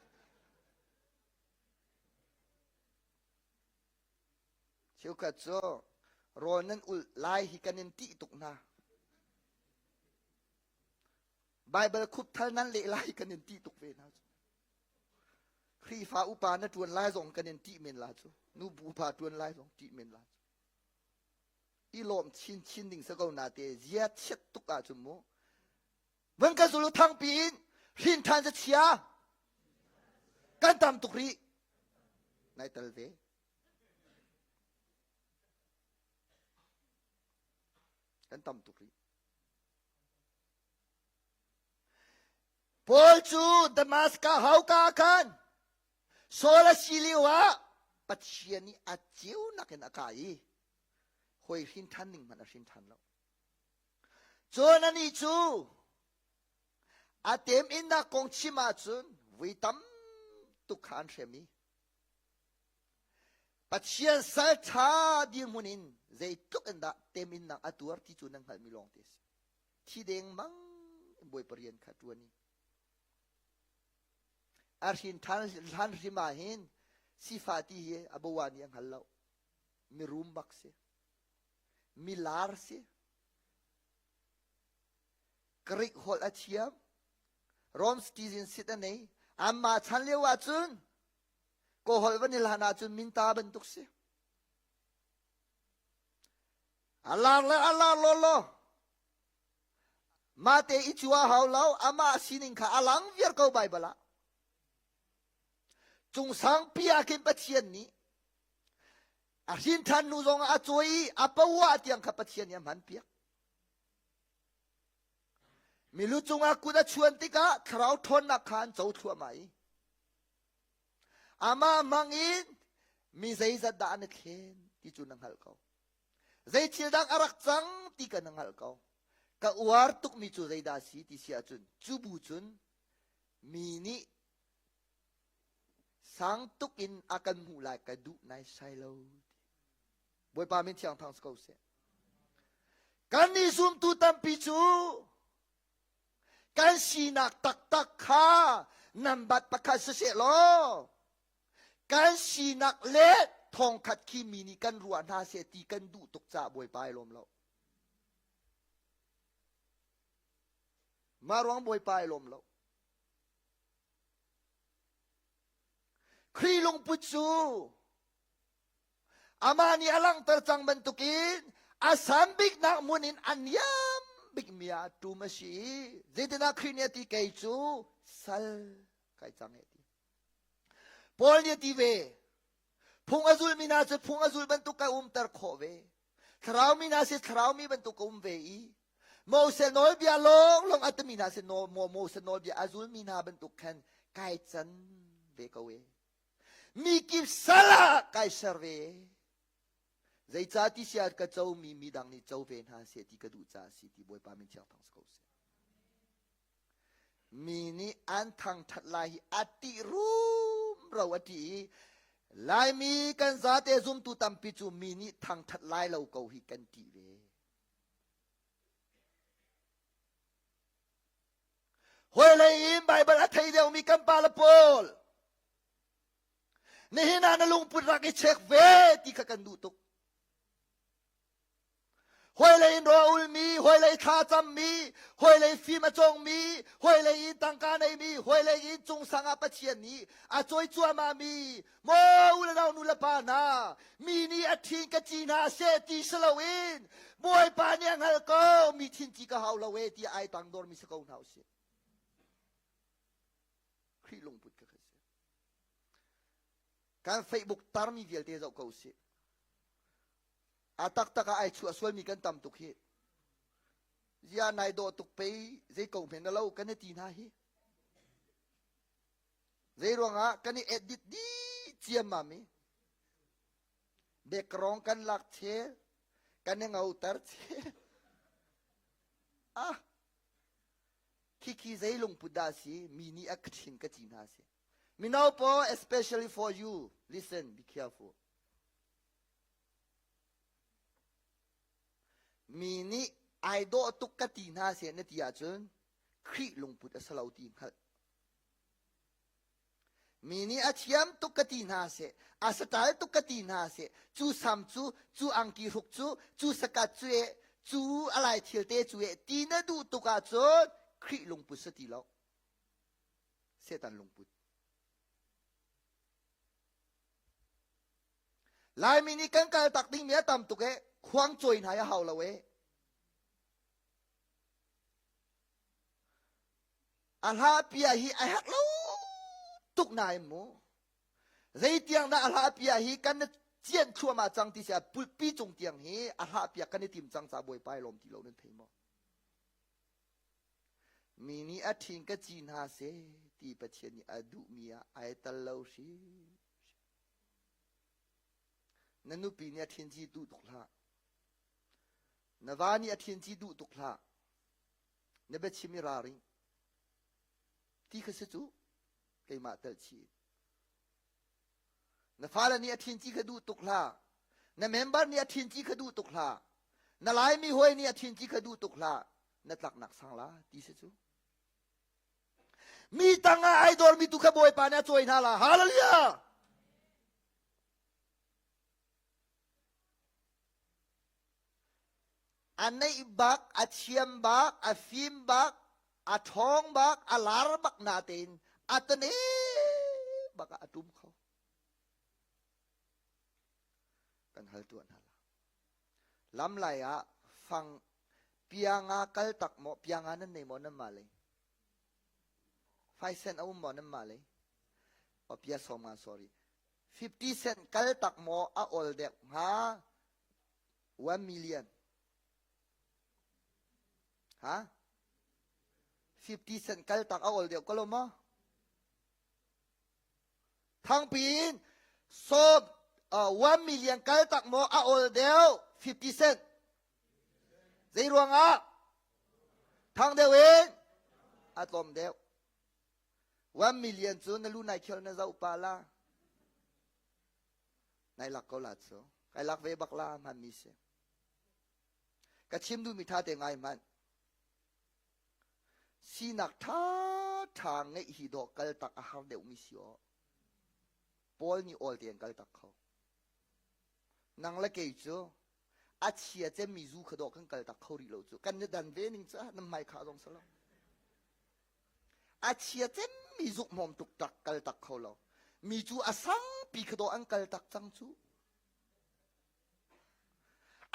Cheukhat cu rawl nan ulh lai hi kan in tih tuk hna. Baibal khupthal nan leh lai kan in tih tuk ve hna cu. Khrihfa upa na ṭuan lai zong kan in tih men la cu. Nu bu upa ṭuan lai zong tih men la cu. I lawm chinchin ding sa ko na te zia chiat tuk ahcun mu. Van ka zulu thangpi in hrin ṭhan za chia. Kan tam tuk rih. Nai tel ve. Kan tam tuk rih. Paul cu Damaskas hauka ah khan Saul a si lio ah Pathian nih a ceunak in a kai i hawi hrin ṭhan ning hmanh a hrin ṭhan lo. Cun anih cu a teminnak kong chim ahcun vui tam tuk kha an hrem i Pathian sal ṭha dirhmun in zeitluk in dah teminnak a tuar ti cu nan hngalhmi lawng te a si. Thi dengmang in Bawipa rian kha ṭuan i a hrin ṭhan hlan hrim ah hin sifah ti hi a boa nih a hngal lo. Mirum bak si. Milar si. Greek holh a thiam. Rome citizen sit a nei. Anmah chan lio ahcun Kawlholh van i hlan ahcun minta bantuk si. A lar le a lar law law. Mah te i cu a hau lo, amah sining kha a lang viar ko Baibal ah. Cung sangpi ah khin Pathian nih a hrin ṭhan hnu zong ah a cawi i a poah tiang kha Pathian nih a hman piak. Milu cungah kut a chuan tikah thlarau ṭhawnnak kha an co thluahmah i Amah hmang in mi zeizat dah an i thlen ti cu na hngalh ko. Zei thil dang a rak cang ti ka na hngalh ko. Ka uar tukmi cu zeidah a si ti si ahcun cu bu cun mi nih sang tuk in a kan hmuh lai ka duh naisai lo. Bawipa min thiang thang si ko seh. Kan nih zumtu tampi cu Kan sinak taktak kha nambat pakhat siseh law kan sinak le thongkhat khi mi nih kan ruah hna seh ti kan duh tuk caah Bawipa ai lawm lo. Mah ruang Bawipa ai lawm lo. Khrih lungput cu Amah nih a langhter cang bantukin a san biknak hmun in a niam bikmi ah ṭum a si i zeitindah Khrih nih a ti kei cu sal kai cang e ti. Paul nih a ti ve phung a zulmi hna cu phung a zul bantuk ka umter khawh ve thlarau mi hna si thlarau mi bantuk ka um ve i Moses nawlbia lawnglawng a timi hna si Moses nawlbia a zulmi hna bantuk khan kai can ve ko e Mi kip sal ah kai ser ve. Zeicah ti sia ka comi midang nih co ve hna seh ti ka duh caah si ti Bawipa min thiang thang si ko seh. Mi nih an thangṭhat lai hi a ṭih rumro a ṭih i Laimi kan zate zumtu tampi cu mi nih thangṭhat lai lo ko hi kan ṭih ve. Hawilei in Baibal a thei deuhmi kan pale pawl nihin ah na lungput rak i check ve ti kha kan duh tuk. Hawilei in rawl ulmi, hawilei thla cammi, hawilei fim a cawngmi, hawilei in tangka neimi, hawilei in cungsang ah Pathian nih a cawi cuahmahmi, maw u le nau nu le pa hna, mi nih a ṭhin ka ci hna seh ti si loin Bawipa nih a hngalh ko, mi thin ci ka hau lo e tiah ai tangdormi si ko hna usih. Khrih lungput kha kha si. Kan Facebook tarmi vialte zoh ko sih. A taktak ah ai chuah sualmi kan tam tuk hi. Zia nai dawh tuk pei zei ko hmen na lo kan i ti hna hi. Zei ruangah kan i edit dih ciammam i background kan lak chel kan i ngoter chel. Ah, khikhi zei lungput dah si mi nih a ka thin ka ci hna si. Mino pawl, especially for you, listen, be careful. Mi nih ai dawh tuk ka ti hna seh na ti ahcun Khrih lungput a si lo ti hngalh. Mi nih a thiam tuk ka ti hna seh, a satal tuk ka ti hna seh, cu sam cu, cu angki hruk cu, cu sakat cu e, cu a lai thil te cu e, ti na duh tuk ahcun Khrih lungput si ti lo. Satan lungput. Laimi nih kan kal tak dingmi a tam tuk e, khuang cawi hna a hau lo e. A hla pia hi a herh lo tuk nain mu. Zeitiang dah a hla pia hi kan cian thluahmah cang ti sia pulpi cung tiang hi a hla pia kan i tim cang ca bawipa i lawm ti lo nan thei maw? Mi nih a ṭhin ka ci hna seh ti Pathian nih a duhmi ah ai tal lo hrim. Na nupi nih a ṭhin ci duh tuk hlah. Na va nih a ṭhin ci duh tuk hlah. Na biachim i ralring. Ti kha si cu keimah telh chih. Na fale nih a ṭhin ci kha duh tuk hlah. Na member nih a ṭhin ci kha duh tuk hlah. Na Laimi hawi nih a ṭhin ci kha duh tuk hlah. Na tlaknak sang la ti si cu. Mi tangah ai dormi tu kha Bawipa nih a cawi hna la. Hallelujah! A neih bak, a thiam bak, a fim bak, a ṭhawng bak, a lar bak natein a tane bak ah a ṭum kho. Kan hal tuah hna la. Lam lai ah fang pianga kal tak maw pianga nan nei maw nan mah lei? 5 cent a um maw nan mah lei? Oh, pia som nga sorry. 50 cent kal tak maw a ol dek hnga 1 million. Ha? 50 cent kal tak a ol deuh ko lo maw? Thangpi in sawm uh, 1 million kal tak maw a ol deuh 50 cent. Zei ruangah? Thang deuh in a tlawm deuh. 1 million cu na lu nai khial na zoh pa la. Nai lak ko la cu. Kai lak ve bak la hman mi si. Ka chim duhmi tha te ngai hmanh. Sinak ṭha ṭha ngeih hi dawh kal tak a har deuhmi si aw. Paul nih awl tein kal tak kho. Nang le kei cu a chia cemmi zu kha dawh kan kal tak kho rih lo cu. Kan ni dan ve ning cu nan hmai kha zong salo. A chia cemmi zuk hmawm tuk tak kal tak kho lo. Mi cu a sangpi kha dawh an kal tak cang cu.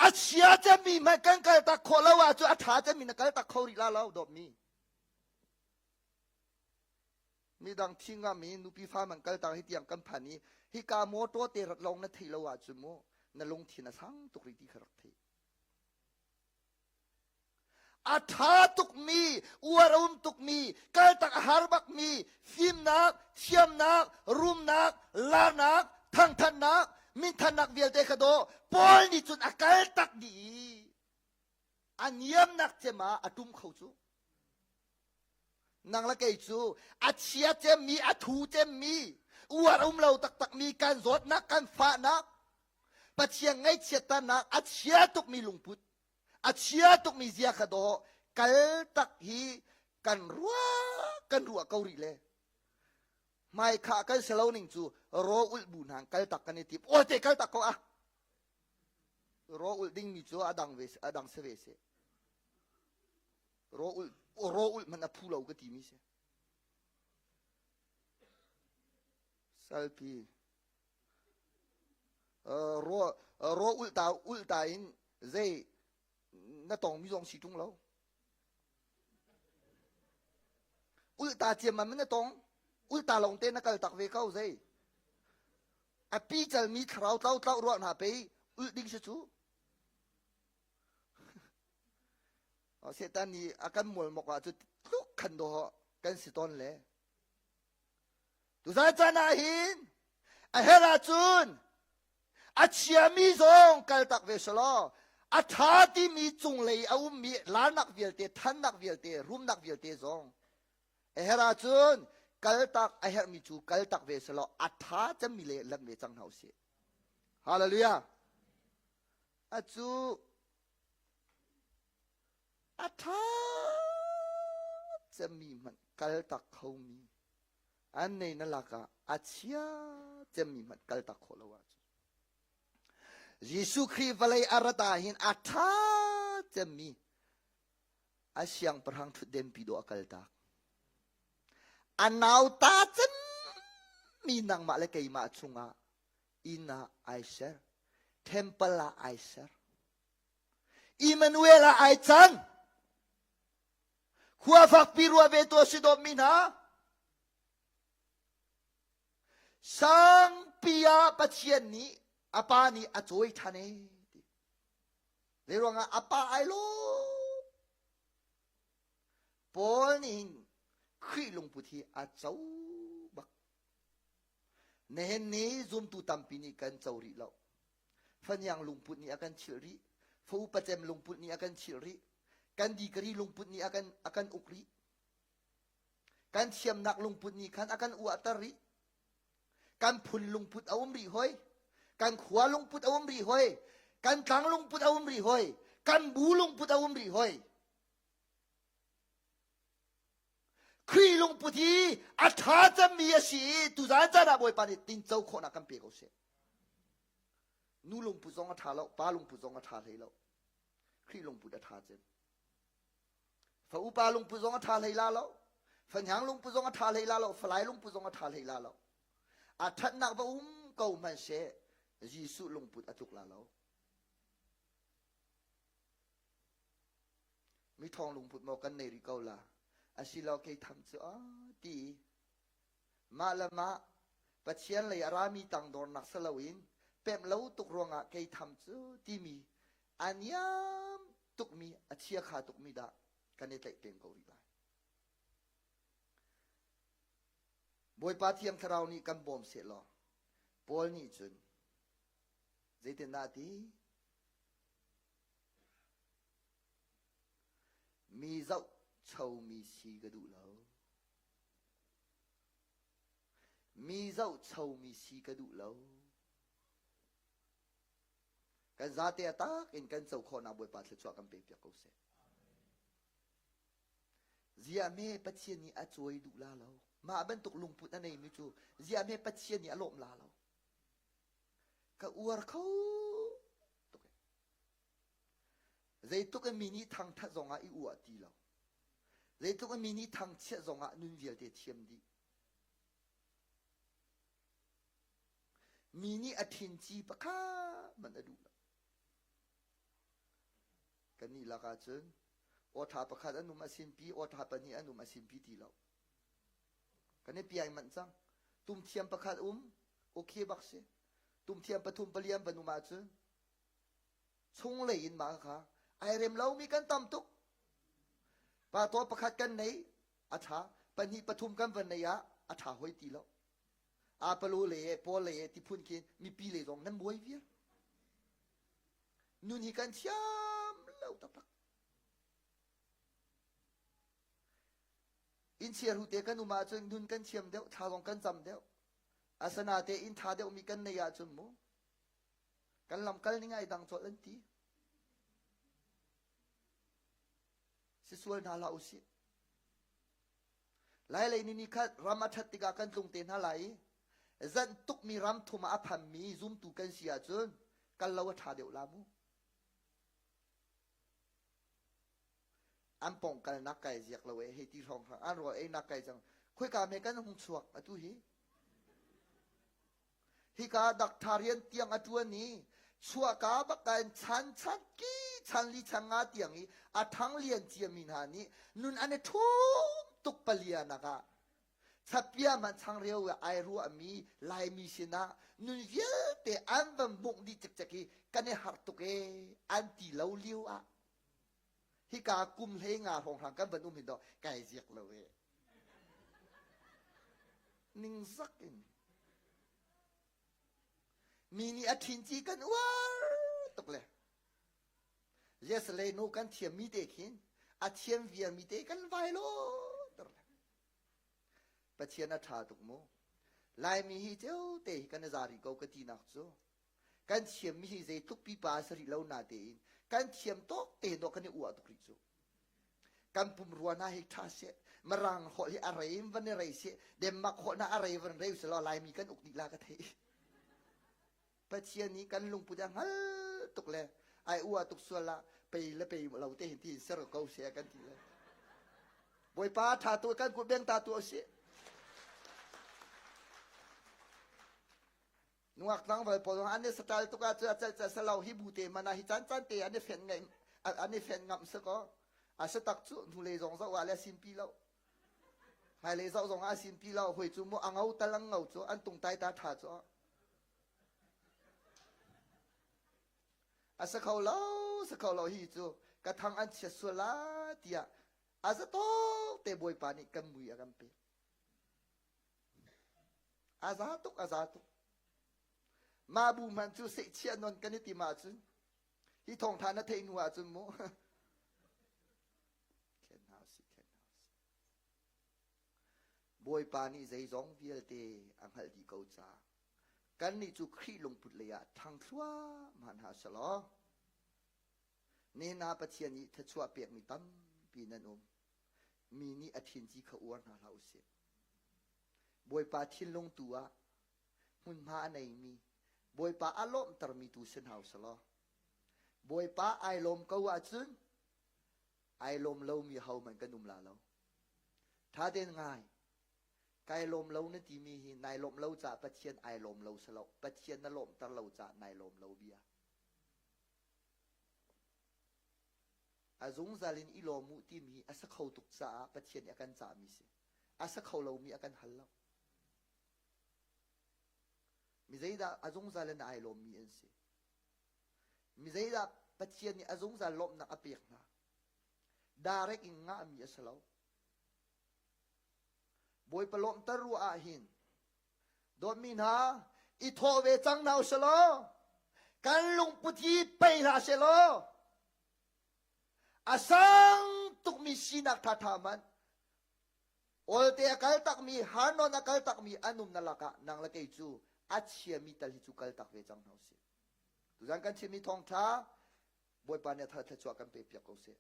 A chia cemmi hmanh kan kal tak khawh lo ahcun a ṭha cemmi na kal tak kho rih la lo dawtmi. Midang thi ngam i nupi fa man kal tak hi tiang kan phan i hika motor te rat lawng na theih lo ahcun mu na lungthin a sang tuk rih ti kha rak thei. A ṭha tukmi, uar a um tukmi, kaltak a har bakmi, fimnak, thiamnak, rumnak, larnak, thangthatnak, minthannak vialte kha daw Paul nih cun a kaltak dih i a niamnak cem ah a ṭum kho cu. Nang le kei cu a chia cemmi, a thu cemmi, uar a um lo taktakmi kan zawtnak, kan fahnak, Pathian ngaihchiatternak a chia tukmi lungput a chia tukmi zia kha dawh kal tak hi kan ruah kan ruah ko rih le hmai kha kan si lo ning cu ro ulh bu hna kal tak kan i tip aw te kal tak ko a ro ulh ding mi cu a dang ve a dang se ve se ro ulh ro ulh man a phu lo ka ti mi si salpi Raw ulh ta ulh ta in zei na tongmi zong si ṭung lo. Ulh ta ciammam in na tong. Ulta lawng te na kal tak ve ko zei. A pi calmi thlarau tlau tlau ruah hna pei ulh ding si cu. Satan nih a kan mualmok ah cu tluk khan dawh kan si tawn le. Tuzan caan ah hin a herh ahcun a chiami zong kaltak ve selaw a ṭha timi cunglei a ummi larnak vialte, thannak vialte, rumnak vialte zong a herh ahcun kaltak a herhmi cu kaltak ve selaw a ṭha cemmi le lanh ve cang hna usih. Hallelujah. A cu a ṭha cemmi hmanh kaltak khomi an nei na lakah a chia cemmi hmanh kaltak khawh lo ahcun Jesuh Khrih vawlei a rat ah hin a ṭha cemmi a siangpahrang ṭhutdenpi dawh a kaltak. A nauta cemmi nangmah le keimah chungah inn ah ai ser, temple ah ai ser. Emmanuel ah ai cang. Khua fakpi ruah ve tuah si dawtmi hna. Sangpi ah Pathian nih a pa nih a cawi ṭhan e ti. Zei ruangah a pa ai lawm. Paul nih hin Khrih lungput hi a co bak. Nihin ni zumtu tampi nih kan co rih lo. Faniang lungput nih a kan chilh rih. Fa upa cem lungput nih a kan chilh rih. Kan dikari lungput nih a kan, a kan uk rih. Kan thiamnak lungput nih khan a kan uahter rih. Kan phun lungput a um rih hoi. Kan khua lungput a um rih hoi. Kan tlang lungput a um rih hoi. Kan bu lungput a um rih hoi. Khrih lungput hi a ṭha cemmi a si i tuzan caan ah Bawipa nih tinco khawhnak kan pe ko seh. Nu lungput zong a ṭha lo, pa lungput zong a ṭha hlei lo. Khrih lungput a ṭha cem. Fa upa lungput zong a ṭha hlei la lo. Fahniang lungput zong a ṭha hlei la lo. Falai lungput zong a ṭha hlei la lo. A ṭhatnak va um ko hmanhseh Jesuh lungput a tluk la lo. Mithawng lungput maw kan nei rih ko la? Asilo kei tham cu a ti. Mah le mah Pathian lei a rami tangdornak si loin pemh lo tuk ruangah kei tham cu timi a niam tukmi a chiakha tukmi dah kan i tlaih peng ko rih lai. Bawipa Thiang Thlarau nih kan bawm seh law Paul nih cun zeitindah a ti? Mi zohchomi si ka duh lo. Mi zohchomi si ka duh lo. Kan zate a tak in kan co khawhnak Bawipa thluachuah kan pek piak ko seh. Ziah me Pathian nih a cawi duh la lo. Mah bantuk lungput a neimi cu ziah me Pathian nih a lawm la lo. Ka uar kho tuk e. Zeitluk in mi nih thangthat zongah i uah ti lo. Zeitluk in mi nih thangchiat zongah nun vialte thiam dih. Mi nih a thinci pakhat man a duh lo. Kannih lakah cun awṭha pakhat an um a sinpi, awṭha pahnih an um a sinpi ti lo. Kan i piai manh cang. Tumthiam pakhat um, okay bak si. Tumthiam pathum paliam van um ahcun chunglei in mah kha ai rem lomi kan tam tuk. Pa taw pakhat kan nei, a ṭha. Pahnih pathum kan van nei ah a ṭha hoi ti lo. Apollo le Paul le ti phun khin mipi le zong nan buai viar. Nun hi kan thiam lo taktak. Inn chiahru te kan um ahcun nun kan thiam deuh, thla zong kan cam deuh. Asana te inn ṭha deuhmi kan nei ahcun mu kan lamkal ning ai dang colh an ti. Si sual hna hlah usih. Lailei ni ni khat ram a ṭhat tikah kan tlung te hna lai i zanh tukmi ram thum ah a phanmi zumtu kan si ahcun kal lo a ṭha deuh la mu. An pong kalnak kai ziak lo e hei ti hrawng hrang an rawl einak kai cang khoika me kan hung chuak atu hi hika dakthar rian tiang a ṭuan i chuahka bak in chan chan ki chan li chan nga tiang i a ṭhang lian ciami hna nih nun an i ṭhum tuk palianak ah. Chapia man changreu ai ruahmi Laimi sinah nun vialte an van bungh dih cikcek i kan i harh tuk ee an ti lo lio ah hika kum hlei nga hrawnghrang kan van um hin dawh kai ziak lo ee. Ningzak in mi nih a ṭhin ci kan uar tuk le yes le no kan thiam mi te khin a thiam viar mi te kan vai lo ter le Pathian a ṭha tuk mu. Laimi hi ceu te hi kan i za rih ko ka tinak cu kan thiammi hi zeitluk pipa a si rih lo na tein kan thiam tawk te dawh kan i uah tuk rih cu. Kan pumrua hna hi ṭha seh, Mirang holh hi a rei in van i rei seh, Denmark holh hna a rei van reu seh law Laimi kan uk dih la ka thei. Pathian nih kan lungput a hngal tuk le ai ua tuk sual ah pei le pei lo te hin ti ser ko se kan ti le. Bawipa tha tu kan kut beng ta tu si. Nungak tlangval pawl an i satal tuk ah cu a cal cal salo hi bu te mana hi caan caan te an i fen ngai an i fen ngam se ko. A se tak cu hnulei zong zoh ah le simpi lo. Hmailei zoh zong ah simpi lo. Hoi cu mu a ngo tal ang ngo cu an tung tai ta tha cu. A sa kho lo, sa kho lo hi cu ka thang an chiat sual la tiah a zatawk te Bawipa nih kan mui a kan pek. A za tuk, a za tuk. Mah bu hmanh cu sehchiah non kan i tim ahcun hi thawngtha na theih hnu ahcun mu thlen hna usih, thlen hna usih. Bawipa nih zeizong vialte a hngalh dih ko caah kannih cu Khrih lungput lei ah ṭhang thluahmah hna selaw nena Pathian nih thluachuah pekmi tampi nan um. Mi nih a thinci kha uar hna hlah usih. Bawipa thinlung tu ah hmunhma a neimi Bawipa a lawmhtermi tu si hna usih Bawipa ai lawm ko ahcun ai lawm lomi hohmanh kan um la lo. Ṭha tein ngai. Kai lawm lo na timi hi nai lawmh lo caah Pathian ai lawm lo si lo. Pathian na lawmhter lo caah nai lawm lo bia. A zungzal in i lawm u timi a sa kho tuk caah Pathian nih a kan cahmi si. A sa kho lomi a kan hal lo. Mi zeidah a zungzal in ai lawmmi an si. Mi zeidah Pathian nih a zungzal lawmhnak a pek hna. Direct in ngahmi a si lo. Bawipa lawmhter ruah ah hin dawtmi hna i thawh ve cang hna usih law kan lungput hi pei hlah seh law a sang tukmi sinak ṭhaṭha hmanh olte a kal takmi harnawn a kal takmi an umna lakah nang le kei cu a chiami tal hi cu kal tak ve cang hna usih tuzan kan chimmi thawngṭha Bawipa nih a thar thluachuah kan pe piak ko seh.